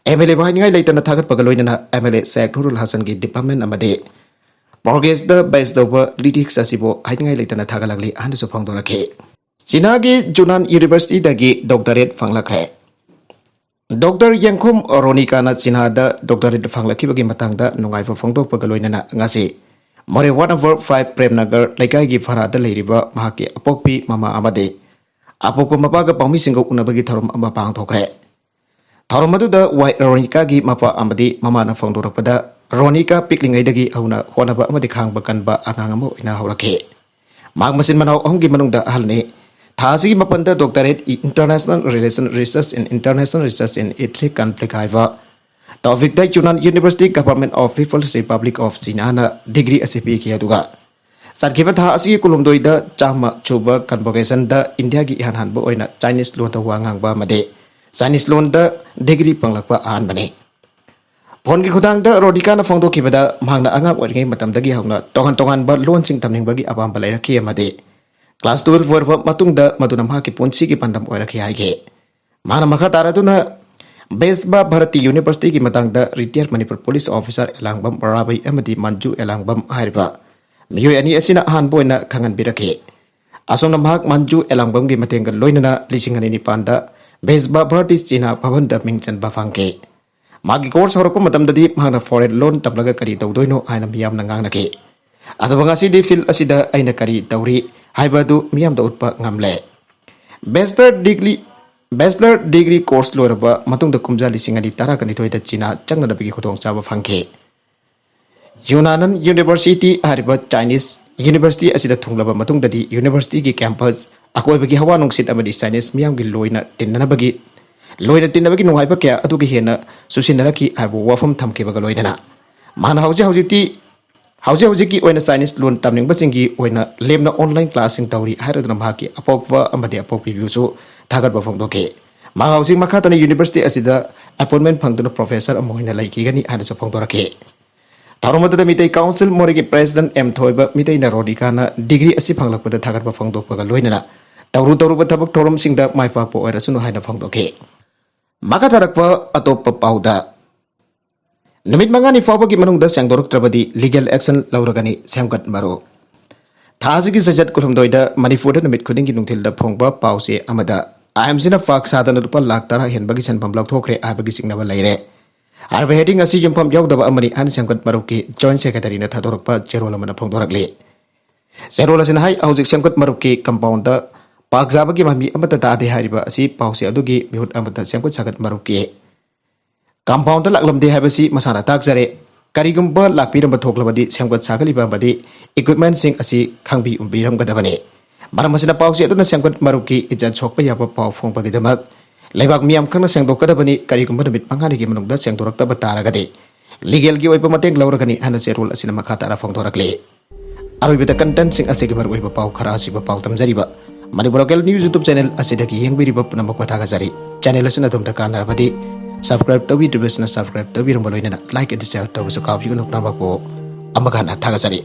ꯑꯦꯝ ꯑꯦꯜ ꯑꯦꯕꯨ ꯍꯥꯏꯅꯤꯡꯉꯥꯏ ꯂꯩꯇꯅ ꯊꯥꯒꯠꯄꯒ ꯂꯣꯏꯅꯅ M L A Sheikh Nurul ꯍꯁꯟꯒꯤ ꯗꯤꯄꯥꯔꯠꯃꯦꯟ ꯑꯃꯗꯤ ꯄ꯭ꯔꯣꯒ꯭ꯔꯦꯁꯇ ꯕꯦꯁ ꯇꯧꯕ ꯂꯤꯔꯤꯛꯁ ꯑꯁꯤꯕꯨ ꯍꯥꯏꯅꯤꯡꯉꯥꯏ ꯂꯩꯇꯅ ꯊꯥꯒꯠꯂꯛꯂꯤ ꯍꯥꯏꯅꯁꯨ ꯐꯣꯡꯗꯣꯔꯛꯈꯤ꯫ ꯆꯤꯅꯥꯒꯤ ꯖꯨꯅꯥꯟ ꯌꯨꯅꯤꯚꯔꯁꯤꯇꯤꯗꯒꯤ ꯗꯣꯛꯇꯔꯦꯠ ꯐꯪꯂꯛꯈ꯭ꯔꯦ꯫ ꯗꯣꯛꯇꯔ ꯌꯦꯡꯈꯣꯝ ꯔꯣꯅꯤꯀꯥꯅ ꯆꯤꯅꯥꯗ ꯗꯣꯛꯇꯔꯦꯠ ꯐꯪꯂꯛꯈꯤꯕꯒꯤ ꯃꯇꯥꯡꯗ ꯅꯨꯡꯉꯥꯏꯕ ꯐꯣꯡꯗꯣꯛꯄꯒ ꯂꯣꯏꯅꯅ ꯉꯁꯤ ꯃꯣꯔꯦ ꯋꯥꯔꯗ ꯅꯝꯕꯔ ꯐꯥꯏꯚ ꯄ꯭ꯔꯦꯝꯅꯒꯔ ꯂꯩꯀꯥꯏꯒꯤ ꯐꯔꯥꯗ ꯂꯩꯔꯤꯕ ꯃꯍꯥꯛꯀꯤ ꯑꯄꯣꯛꯄꯤ ꯃꯃꯥ ꯑꯃꯗꯤ ꯑꯄꯣꯛꯄ ꯃꯄꯥꯒ ꯄꯥꯎꯃꯤꯁꯤꯡꯒ ꯎꯅꯕꯒꯤ ꯊꯧꯔꯝ ꯑꯃ ꯄꯥꯡꯊꯣꯛꯈ꯭ꯔꯦ꯫ ꯊꯧꯔꯝ ꯑꯗꯨꯗ ꯋꯥꯏ ꯔꯣꯅꯤꯀꯥꯒꯤ ꯃꯄꯥ ꯑꯃꯗꯤ ꯃꯃꯥꯅ ꯐꯣꯡꯗꯣꯔꯛꯄꯗ, ꯔꯣꯅꯤꯀꯥ ꯄꯤꯛꯂꯤꯉꯩꯗꯒꯤ ꯍꯧꯅ ꯍꯣꯠꯅꯕ ꯑꯃꯗꯤ ꯈꯥꯡꯕ ꯀꯟꯕ ꯑꯉꯥꯡ ꯑꯃ ꯑꯣꯏꯅ ꯍꯧꯔꯛꯈꯤ꯫ ꯃꯍꯥꯛ ꯃꯆꯤꯟ ꯃꯅꯥꯎ ꯑꯍꯨꯝꯒꯤ ꯃꯅꯨꯡꯗ ꯑꯍꯜꯅꯤ꯫ ꯊꯥ ꯑꯁꯤꯒꯤ ꯃꯥꯄꯟꯗ doctorate in International Relation Research in International Research in Ethnic Conflict ꯍꯥꯏꯕ ꯇꯣꯄꯤꯛꯇ Yunnan university, Government of People's Republic of China ꯅ ꯗꯤꯒ꯭ꯔꯤ ꯑꯁꯤ ꯄꯤꯈꯤ꯫ ꯑꯗꯨꯒ ꯆꯠꯈꯤꯕ ꯊꯥ ꯑꯁꯤꯒꯤ ꯀꯨꯟꯍꯨꯝꯗꯣꯏꯗ ꯆꯥꯝꯃ ꯁꯨꯕ ꯀꯟꯚꯣꯀꯦꯁꯟꯗ ꯏꯟꯗꯤꯌꯥꯒꯤ ꯏꯍꯥꯟ ꯍꯥꯟꯕ ꯑꯣꯏꯅ ꯆꯥꯏꯅꯤꯁ ꯂꯣꯟꯗ ꯋꯥ ꯉꯥꯡꯕ ꯑꯃꯗꯤ ꯆꯥꯏꯅꯤꯁ ꯂꯣꯟꯗ ꯗꯤꯒ꯭ꯔꯤ ꯐꯪꯂꯛꯄ ꯑꯍꯥꯟꯕꯅꯤ꯫ ꯐꯣꯟꯒꯤ ꯈꯨꯊꯥꯡꯗ ꯔꯣꯅꯤꯀꯥꯅ ꯐꯣꯡꯗꯣꯛꯈꯤꯕꯗ, ꯃꯍꯥꯛꯅ ꯑꯉꯥꯡ ꯑꯣꯏꯔꯤꯉꯩ ꯃꯇꯝꯗꯒꯤ ꯍꯧꯅ ꯇꯣꯉꯥꯟ ꯇꯣꯉꯥꯟꯕ ꯂꯣꯟꯁꯤꯡ ꯇꯝꯅꯤꯡꯕꯒꯤ ꯑꯄꯥꯝꯕ ꯂꯩꯔꯛꯈꯤ ꯑꯃꯗꯤ ꯀ꯭ꯂꯥꯁ ꯇꯨꯋꯦꯜꯐ ꯂꯣꯏꯔꯕ ꯃꯇꯨꯡꯗ ꯃꯗꯨꯅ ꯃꯍꯥꯛꯀꯤ ꯄꯨꯟꯁꯤꯒꯤ ꯄꯥꯟꯗꯝ ꯑꯣꯏꯔꯛꯈꯤ ꯍꯥꯏꯈꯤ꯫ ꯃꯍꯥꯛꯅ ꯃꯈꯥ ꯇꯥꯔꯗꯨꯅ ꯕꯦꯁꯕꯥ ꯚꯥꯔꯇꯤ ꯌꯨꯅꯤꯚꯔꯁꯤꯇꯤꯒꯤ ꯃꯇꯥꯡꯗ ꯔꯤꯇꯤꯌꯔ ꯃꯅꯤꯄꯨꯔ ꯄꯨꯂꯤꯁ ꯑꯣꯐꯤꯁꯥꯔ ꯑꯦꯂꯥꯡꯕꯝ ꯔꯥꯕꯩ ꯑꯃꯗꯤ ꯃꯟꯖꯨ ꯑꯦꯂꯥꯡꯕꯝ ꯍꯥꯏꯔꯤꯕ ꯃꯤꯑꯣꯏ ꯑꯅꯤ ꯑꯁꯤꯅ ꯑꯍꯥꯟꯕ ꯑꯣꯏꯅ ꯈꯪꯍꯟꯕꯤꯔꯛꯈꯤ꯫ ꯑꯁꯣꯝꯅ ꯃꯍꯥꯛ ꯃꯟꯖꯨ ꯑꯦꯂꯥꯡꯕꯝꯒꯤ ꯃꯇꯦꯡꯒ ꯂꯣꯏꯅꯅ ꯂꯤꯁꯤꯡ ꯑꯅꯤ ꯅꯤꯄꯥꯟꯗ ꯕꯦꯁꯕꯥ ꯚꯥꯔꯇꯤ ꯆꯤꯅꯥ ꯚꯕꯟꯗ ꯃꯤꯡ ꯆꯟꯕ ꯐꯪꯈꯤ꯫ ꯃꯥꯒꯤ ꯀꯣꯔꯁ ꯍꯧꯔꯛꯄ ꯃꯇꯝꯗꯗꯤ ꯃꯍꯥꯛꯅ ꯐꯣꯔꯦꯟ ꯂꯣꯟ ꯇꯝꯂꯒ ꯀꯔꯤ ꯇꯧꯗꯣꯏꯅꯣ ꯍꯥꯏꯅ ꯃꯤꯌꯥꯝꯅ ꯉꯥꯡꯅꯈꯤ꯫ ꯑꯗꯨꯕꯨ ꯉꯁꯤꯗꯤ ꯐꯤꯜꯗ ꯑꯁꯤꯗ ꯑꯩꯅ ꯀꯔꯤ ꯇꯧꯔꯤ ꯍꯥꯏꯕ ꯑꯗꯨ ꯃꯤꯌꯥꯝꯗ ꯎꯠꯄ ꯉꯝꯂꯦ꯫ ꯕꯦꯁꯇꯔ ꯗꯤꯒ꯭ꯔꯤ, Bachelor degree course ꯂꯣꯏꯔꯕ ꯃꯇꯨꯡꯗ ꯀꯨꯝꯖꯥ ꯂꯤꯁꯤꯡ ꯑꯅꯤ ꯇꯔꯥꯅꯤꯊꯣꯏꯗ ꯆꯤꯅꯥ ꯆꯪꯅꯅꯕꯒꯤ ꯈꯨꯗꯣꯡꯆꯥꯕ ꯐꯪꯈꯤ꯫ ꯌꯨꯅꯥꯅꯟ University ꯍꯥꯏꯔꯤꯕ Chinese university ꯑꯁꯤꯗ ꯊꯨꯡꯂꯕ ꯃꯇꯨꯡꯗꯗꯤ universityꯒꯤ campus, ꯑꯀꯣꯏꯕꯒꯤ ꯍꯋꯥ ꯅꯨꯡꯁꯤꯠ ꯑꯃꯗꯤ Chinese ꯃꯤꯌꯥꯝꯒꯤ ꯂꯣꯏꯅ ꯇꯤꯟꯅꯅꯕꯒꯤ, ꯂꯣꯏꯅ ꯇꯤꯟꯅꯕꯒꯤ ꯅꯨꯡꯉꯥꯏꯕ ꯀꯌꯥ ꯑꯗꯨꯒꯤ ꯍꯦꯟꯅ ꯆꯨꯁꯤꯟꯅꯔꯛꯈꯤ ꯍꯥꯏꯕ ꯋꯥꯐꯝ ꯊꯝꯈꯤꯕꯒ ꯂꯣꯏꯅꯅ ꯃꯍꯥꯛꯅ ꯍꯧꯖꯤꯛ ꯍꯧꯖꯤꯛꯇꯤ, ꯍꯧꯖꯤꯛ ꯍꯧꯖꯤꯛꯀꯤ ꯑꯣꯏꯅ Chinese ꯂꯣꯟ ꯇꯝꯅꯤꯡꯕꯁꯤꯡꯒꯤ ꯑꯣꯏꯅ ꯂꯦꯝꯅ online classꯁꯤꯡ ꯇꯧꯔꯤ ꯍꯥꯏꯔꯗꯨꯅ ꯃꯍꯥꯛꯀꯤ ꯑꯄꯣꯛꯄ ꯑꯃꯗꯤ ꯑꯄꯣꯛꯄꯤꯕꯨꯁꯨ ꯊꯥꯒꯠꯄ ꯐꯣꯡꯗꯣꯛꯈꯤ꯫ ꯃꯍꯥꯛ ꯍꯧꯖꯤꯛ ꯃꯈꯥ ꯇꯥꯅ university ꯑꯁꯤꯗ appointment ꯐꯪꯗꯨꯅ professor ꯑꯃ ꯑꯣꯏꯅ ꯂꯩꯈꯤꯒꯅꯤ ꯍꯥꯏꯅꯁꯨ ꯐꯣꯡꯗꯣꯔꯛꯈꯤ꯫ ꯊꯧꯔꯝ ꯑꯗꯨꯗ ꯃꯤꯇꯩ Council ꯃꯣꯔꯦꯒꯤ President ꯑꯦꯝ ꯊꯣꯏꯕ, ꯃꯤꯇꯩ ꯅꯔꯣꯗꯤꯀꯥꯅ degree ꯑꯁꯤ ꯐꯪꯂꯛꯄꯗ ꯊꯥꯒꯠꯄ ꯐꯣꯡꯗꯣꯛꯄꯒ ꯂꯣꯏꯅꯅ ꯇꯧꯔꯨ ꯇꯧꯔꯨꯕ ꯊꯕꯛ ꯊꯧꯔꯝꯁꯤꯡꯗ ꯃꯥꯏ ꯄꯥꯛꯄ ꯑꯣꯏꯔꯁꯅꯨ ꯍꯥꯏꯅ ꯐꯣꯡꯗꯣꯛꯈꯤ꯫ ꯃꯈꯥ ꯇꯥꯔꯛꯄ ꯑꯇꯣꯞꯄ ꯄꯥꯎꯗ, ꯅꯨꯃꯤꯠ ꯃꯉꯥꯅꯤ ꯐꯥꯎꯕꯒꯤ ꯃꯅꯨꯡꯗ ꯁꯦꯡꯗꯣꯔꯛꯇ꯭ꯔꯕꯗꯤ legal action ꯂꯧꯔꯒꯅꯤ, ꯁꯦꯝꯒꯠ ꯃꯔꯨ꯫ ꯊꯥ ꯑꯁꯤꯒꯤ ꯆꯩꯆꯠ ꯀꯨꯟꯍꯨꯝꯗꯣꯏꯗ ꯃꯅꯤꯄꯨꯔꯗ ꯅꯨꯃꯤꯠ ꯈꯨꯗꯤꯡꯒꯤ ꯅꯨꯡꯊꯤꯜꯗ ꯐꯣꯡꯕ ꯄꯥꯎꯆꯦ ꯑꯃꯗ IMCꯅ ꯐꯥꯛ ꯁꯥꯗꯅ ꯂꯨꯄꯥ ꯂꯥꯈ ꯇꯔꯥ ꯍꯦꯟꯕꯒꯤ ꯁꯦꯟꯐꯝ ꯂꯧꯊꯣꯛꯈ꯭ꯔꯦ ꯍꯥꯏꯕꯒꯤ ꯆꯤꯡꯅꯕ ꯂꯩꯔꯦ꯫ ꯍꯥꯏꯔꯤꯕ heading ꯑꯁꯤ ꯌꯨꯝꯐꯝ ꯌꯥꯎꯗꯕ ꯑꯃꯅꯤ ꯍꯥꯏꯅ ꯁꯦꯝꯒꯠ ꯃꯔꯨꯞꯀꯤ Joint Secretaryꯅ ꯊꯥꯗꯣꯔꯛꯄ ꯆꯦꯔꯣꯜ ꯑꯃꯅ ꯐꯣꯡꯗꯣꯔꯛꯂꯤ꯫ ꯆꯦꯔꯣꯜ ꯑꯁꯤꯅ ꯍꯥꯏ, ꯍꯧꯖꯤꯛ ꯁꯦꯝꯒꯠ ꯃꯔꯨꯞꯀꯤ compoundꯗ ꯄꯥꯛ ꯆꯥꯕꯒꯤ ꯃꯃꯤ ꯑꯃꯠꯇ ꯇꯥꯗꯦ ꯍꯥꯏꯔꯤꯕ ꯑꯁꯤ ꯄꯥꯎꯆꯦ ꯑꯗꯨꯒꯤ ꯃꯤꯍꯨꯠ ꯑꯃꯗ ꯁꯦꯝꯒꯠ ꯁꯥꯒꯠ ꯃꯔꯨꯞꯀꯤ compoundꯗ ꯂꯥꯛꯂꯝꯗꯦ ꯍꯥꯏꯕꯁꯤ ꯃꯁꯥꯅ ꯇꯥꯛꯆꯔꯦ꯫ ꯀꯔꯤꯒꯨꯝꯕ ꯂꯥꯛꯄꯤꯔꯝꯕ ꯊꯣꯛꯂꯕꯗꯤ ꯁꯦꯝꯒꯠ ꯁꯥꯒꯠꯂꯤꯕ ꯑꯃꯗꯤ equipmentꯁꯤꯡ ꯑꯁꯤ ꯈꯪꯕꯤꯔꯝꯒꯗꯕꯅꯤ꯫ ꯃꯔꯝ ꯑꯁꯤꯅ ꯄꯥꯎꯆꯦ ꯑꯗꯨꯅ ꯁꯦꯝꯒꯠ ꯃꯔꯨꯞꯀꯤ ꯏꯖꯠ ꯁꯣꯛꯄ ꯌꯥꯕ ꯄꯥꯎ ꯐꯣꯡꯕꯒꯤꯗꯃꯛ ꯂꯩꯕꯥꯛ ꯃꯤꯌꯥꯝ ꯈꯪꯅ ꯁꯦꯡꯗꯣꯛꯀꯗꯕꯅꯤ꯫ ꯀꯔꯤꯒꯨꯝꯕ ꯅꯨꯃꯤꯠ ꯃꯉꯥꯅꯤꯒꯤ ꯃꯅꯨꯡꯗ ꯁꯦꯡꯗꯣꯔꯛꯇꯕ ꯇꯥꯔꯒꯗꯤ legalꯒꯤ ꯑꯣꯏꯕ ꯃꯇꯦꯡ ꯂꯧꯔꯒꯅꯤ ꯍꯥꯏꯅ ꯆꯦꯔꯣꯜ ꯑꯁꯤꯅ ꯃꯈꯥ ꯇꯥꯅ ꯐꯣꯡꯗꯣꯔꯛꯂꯤ꯫ ꯑꯔꯣꯏꯕꯗ contentꯁꯤꯡ ꯑꯁꯤꯒꯤ ꯃꯔꯨꯑꯣꯏꯕ ꯄꯥꯎ ꯈꯔ ꯑꯁꯤꯕꯨ ꯄꯥꯎ ꯇꯝꯖꯔꯤꯕ Manipur Local News YouTube channel ꯑꯁꯤꯗꯒꯤ ꯌꯦꯡꯕꯤꯔꯤꯕ ꯄꯨꯝꯅꯃꯛꯄꯨ ꯊꯥꯒꯠꯆꯔꯤ꯫ Channel ꯑꯁꯤꯅ ꯑꯗꯣꯝꯗ ꯀꯥꯟꯅꯔꯕꯗꯤ subscribe ꯇꯧꯕꯤꯗ꯭ꯔꯤꯕꯁꯤꯅ subscribe ꯇꯧꯕꯤꯔꯝꯕ ꯂꯣꯏꯅꯅ like ꯑꯃꯗꯤ share ꯇꯧꯕꯁꯨ ꯀꯥꯎꯕꯤꯒꯅꯨ꯫ ꯄꯨꯝꯅꯃꯛꯄꯨ ꯑꯃꯨꯛ ꯍꯟꯅ ꯊꯥꯒꯠꯆꯔꯤ꯫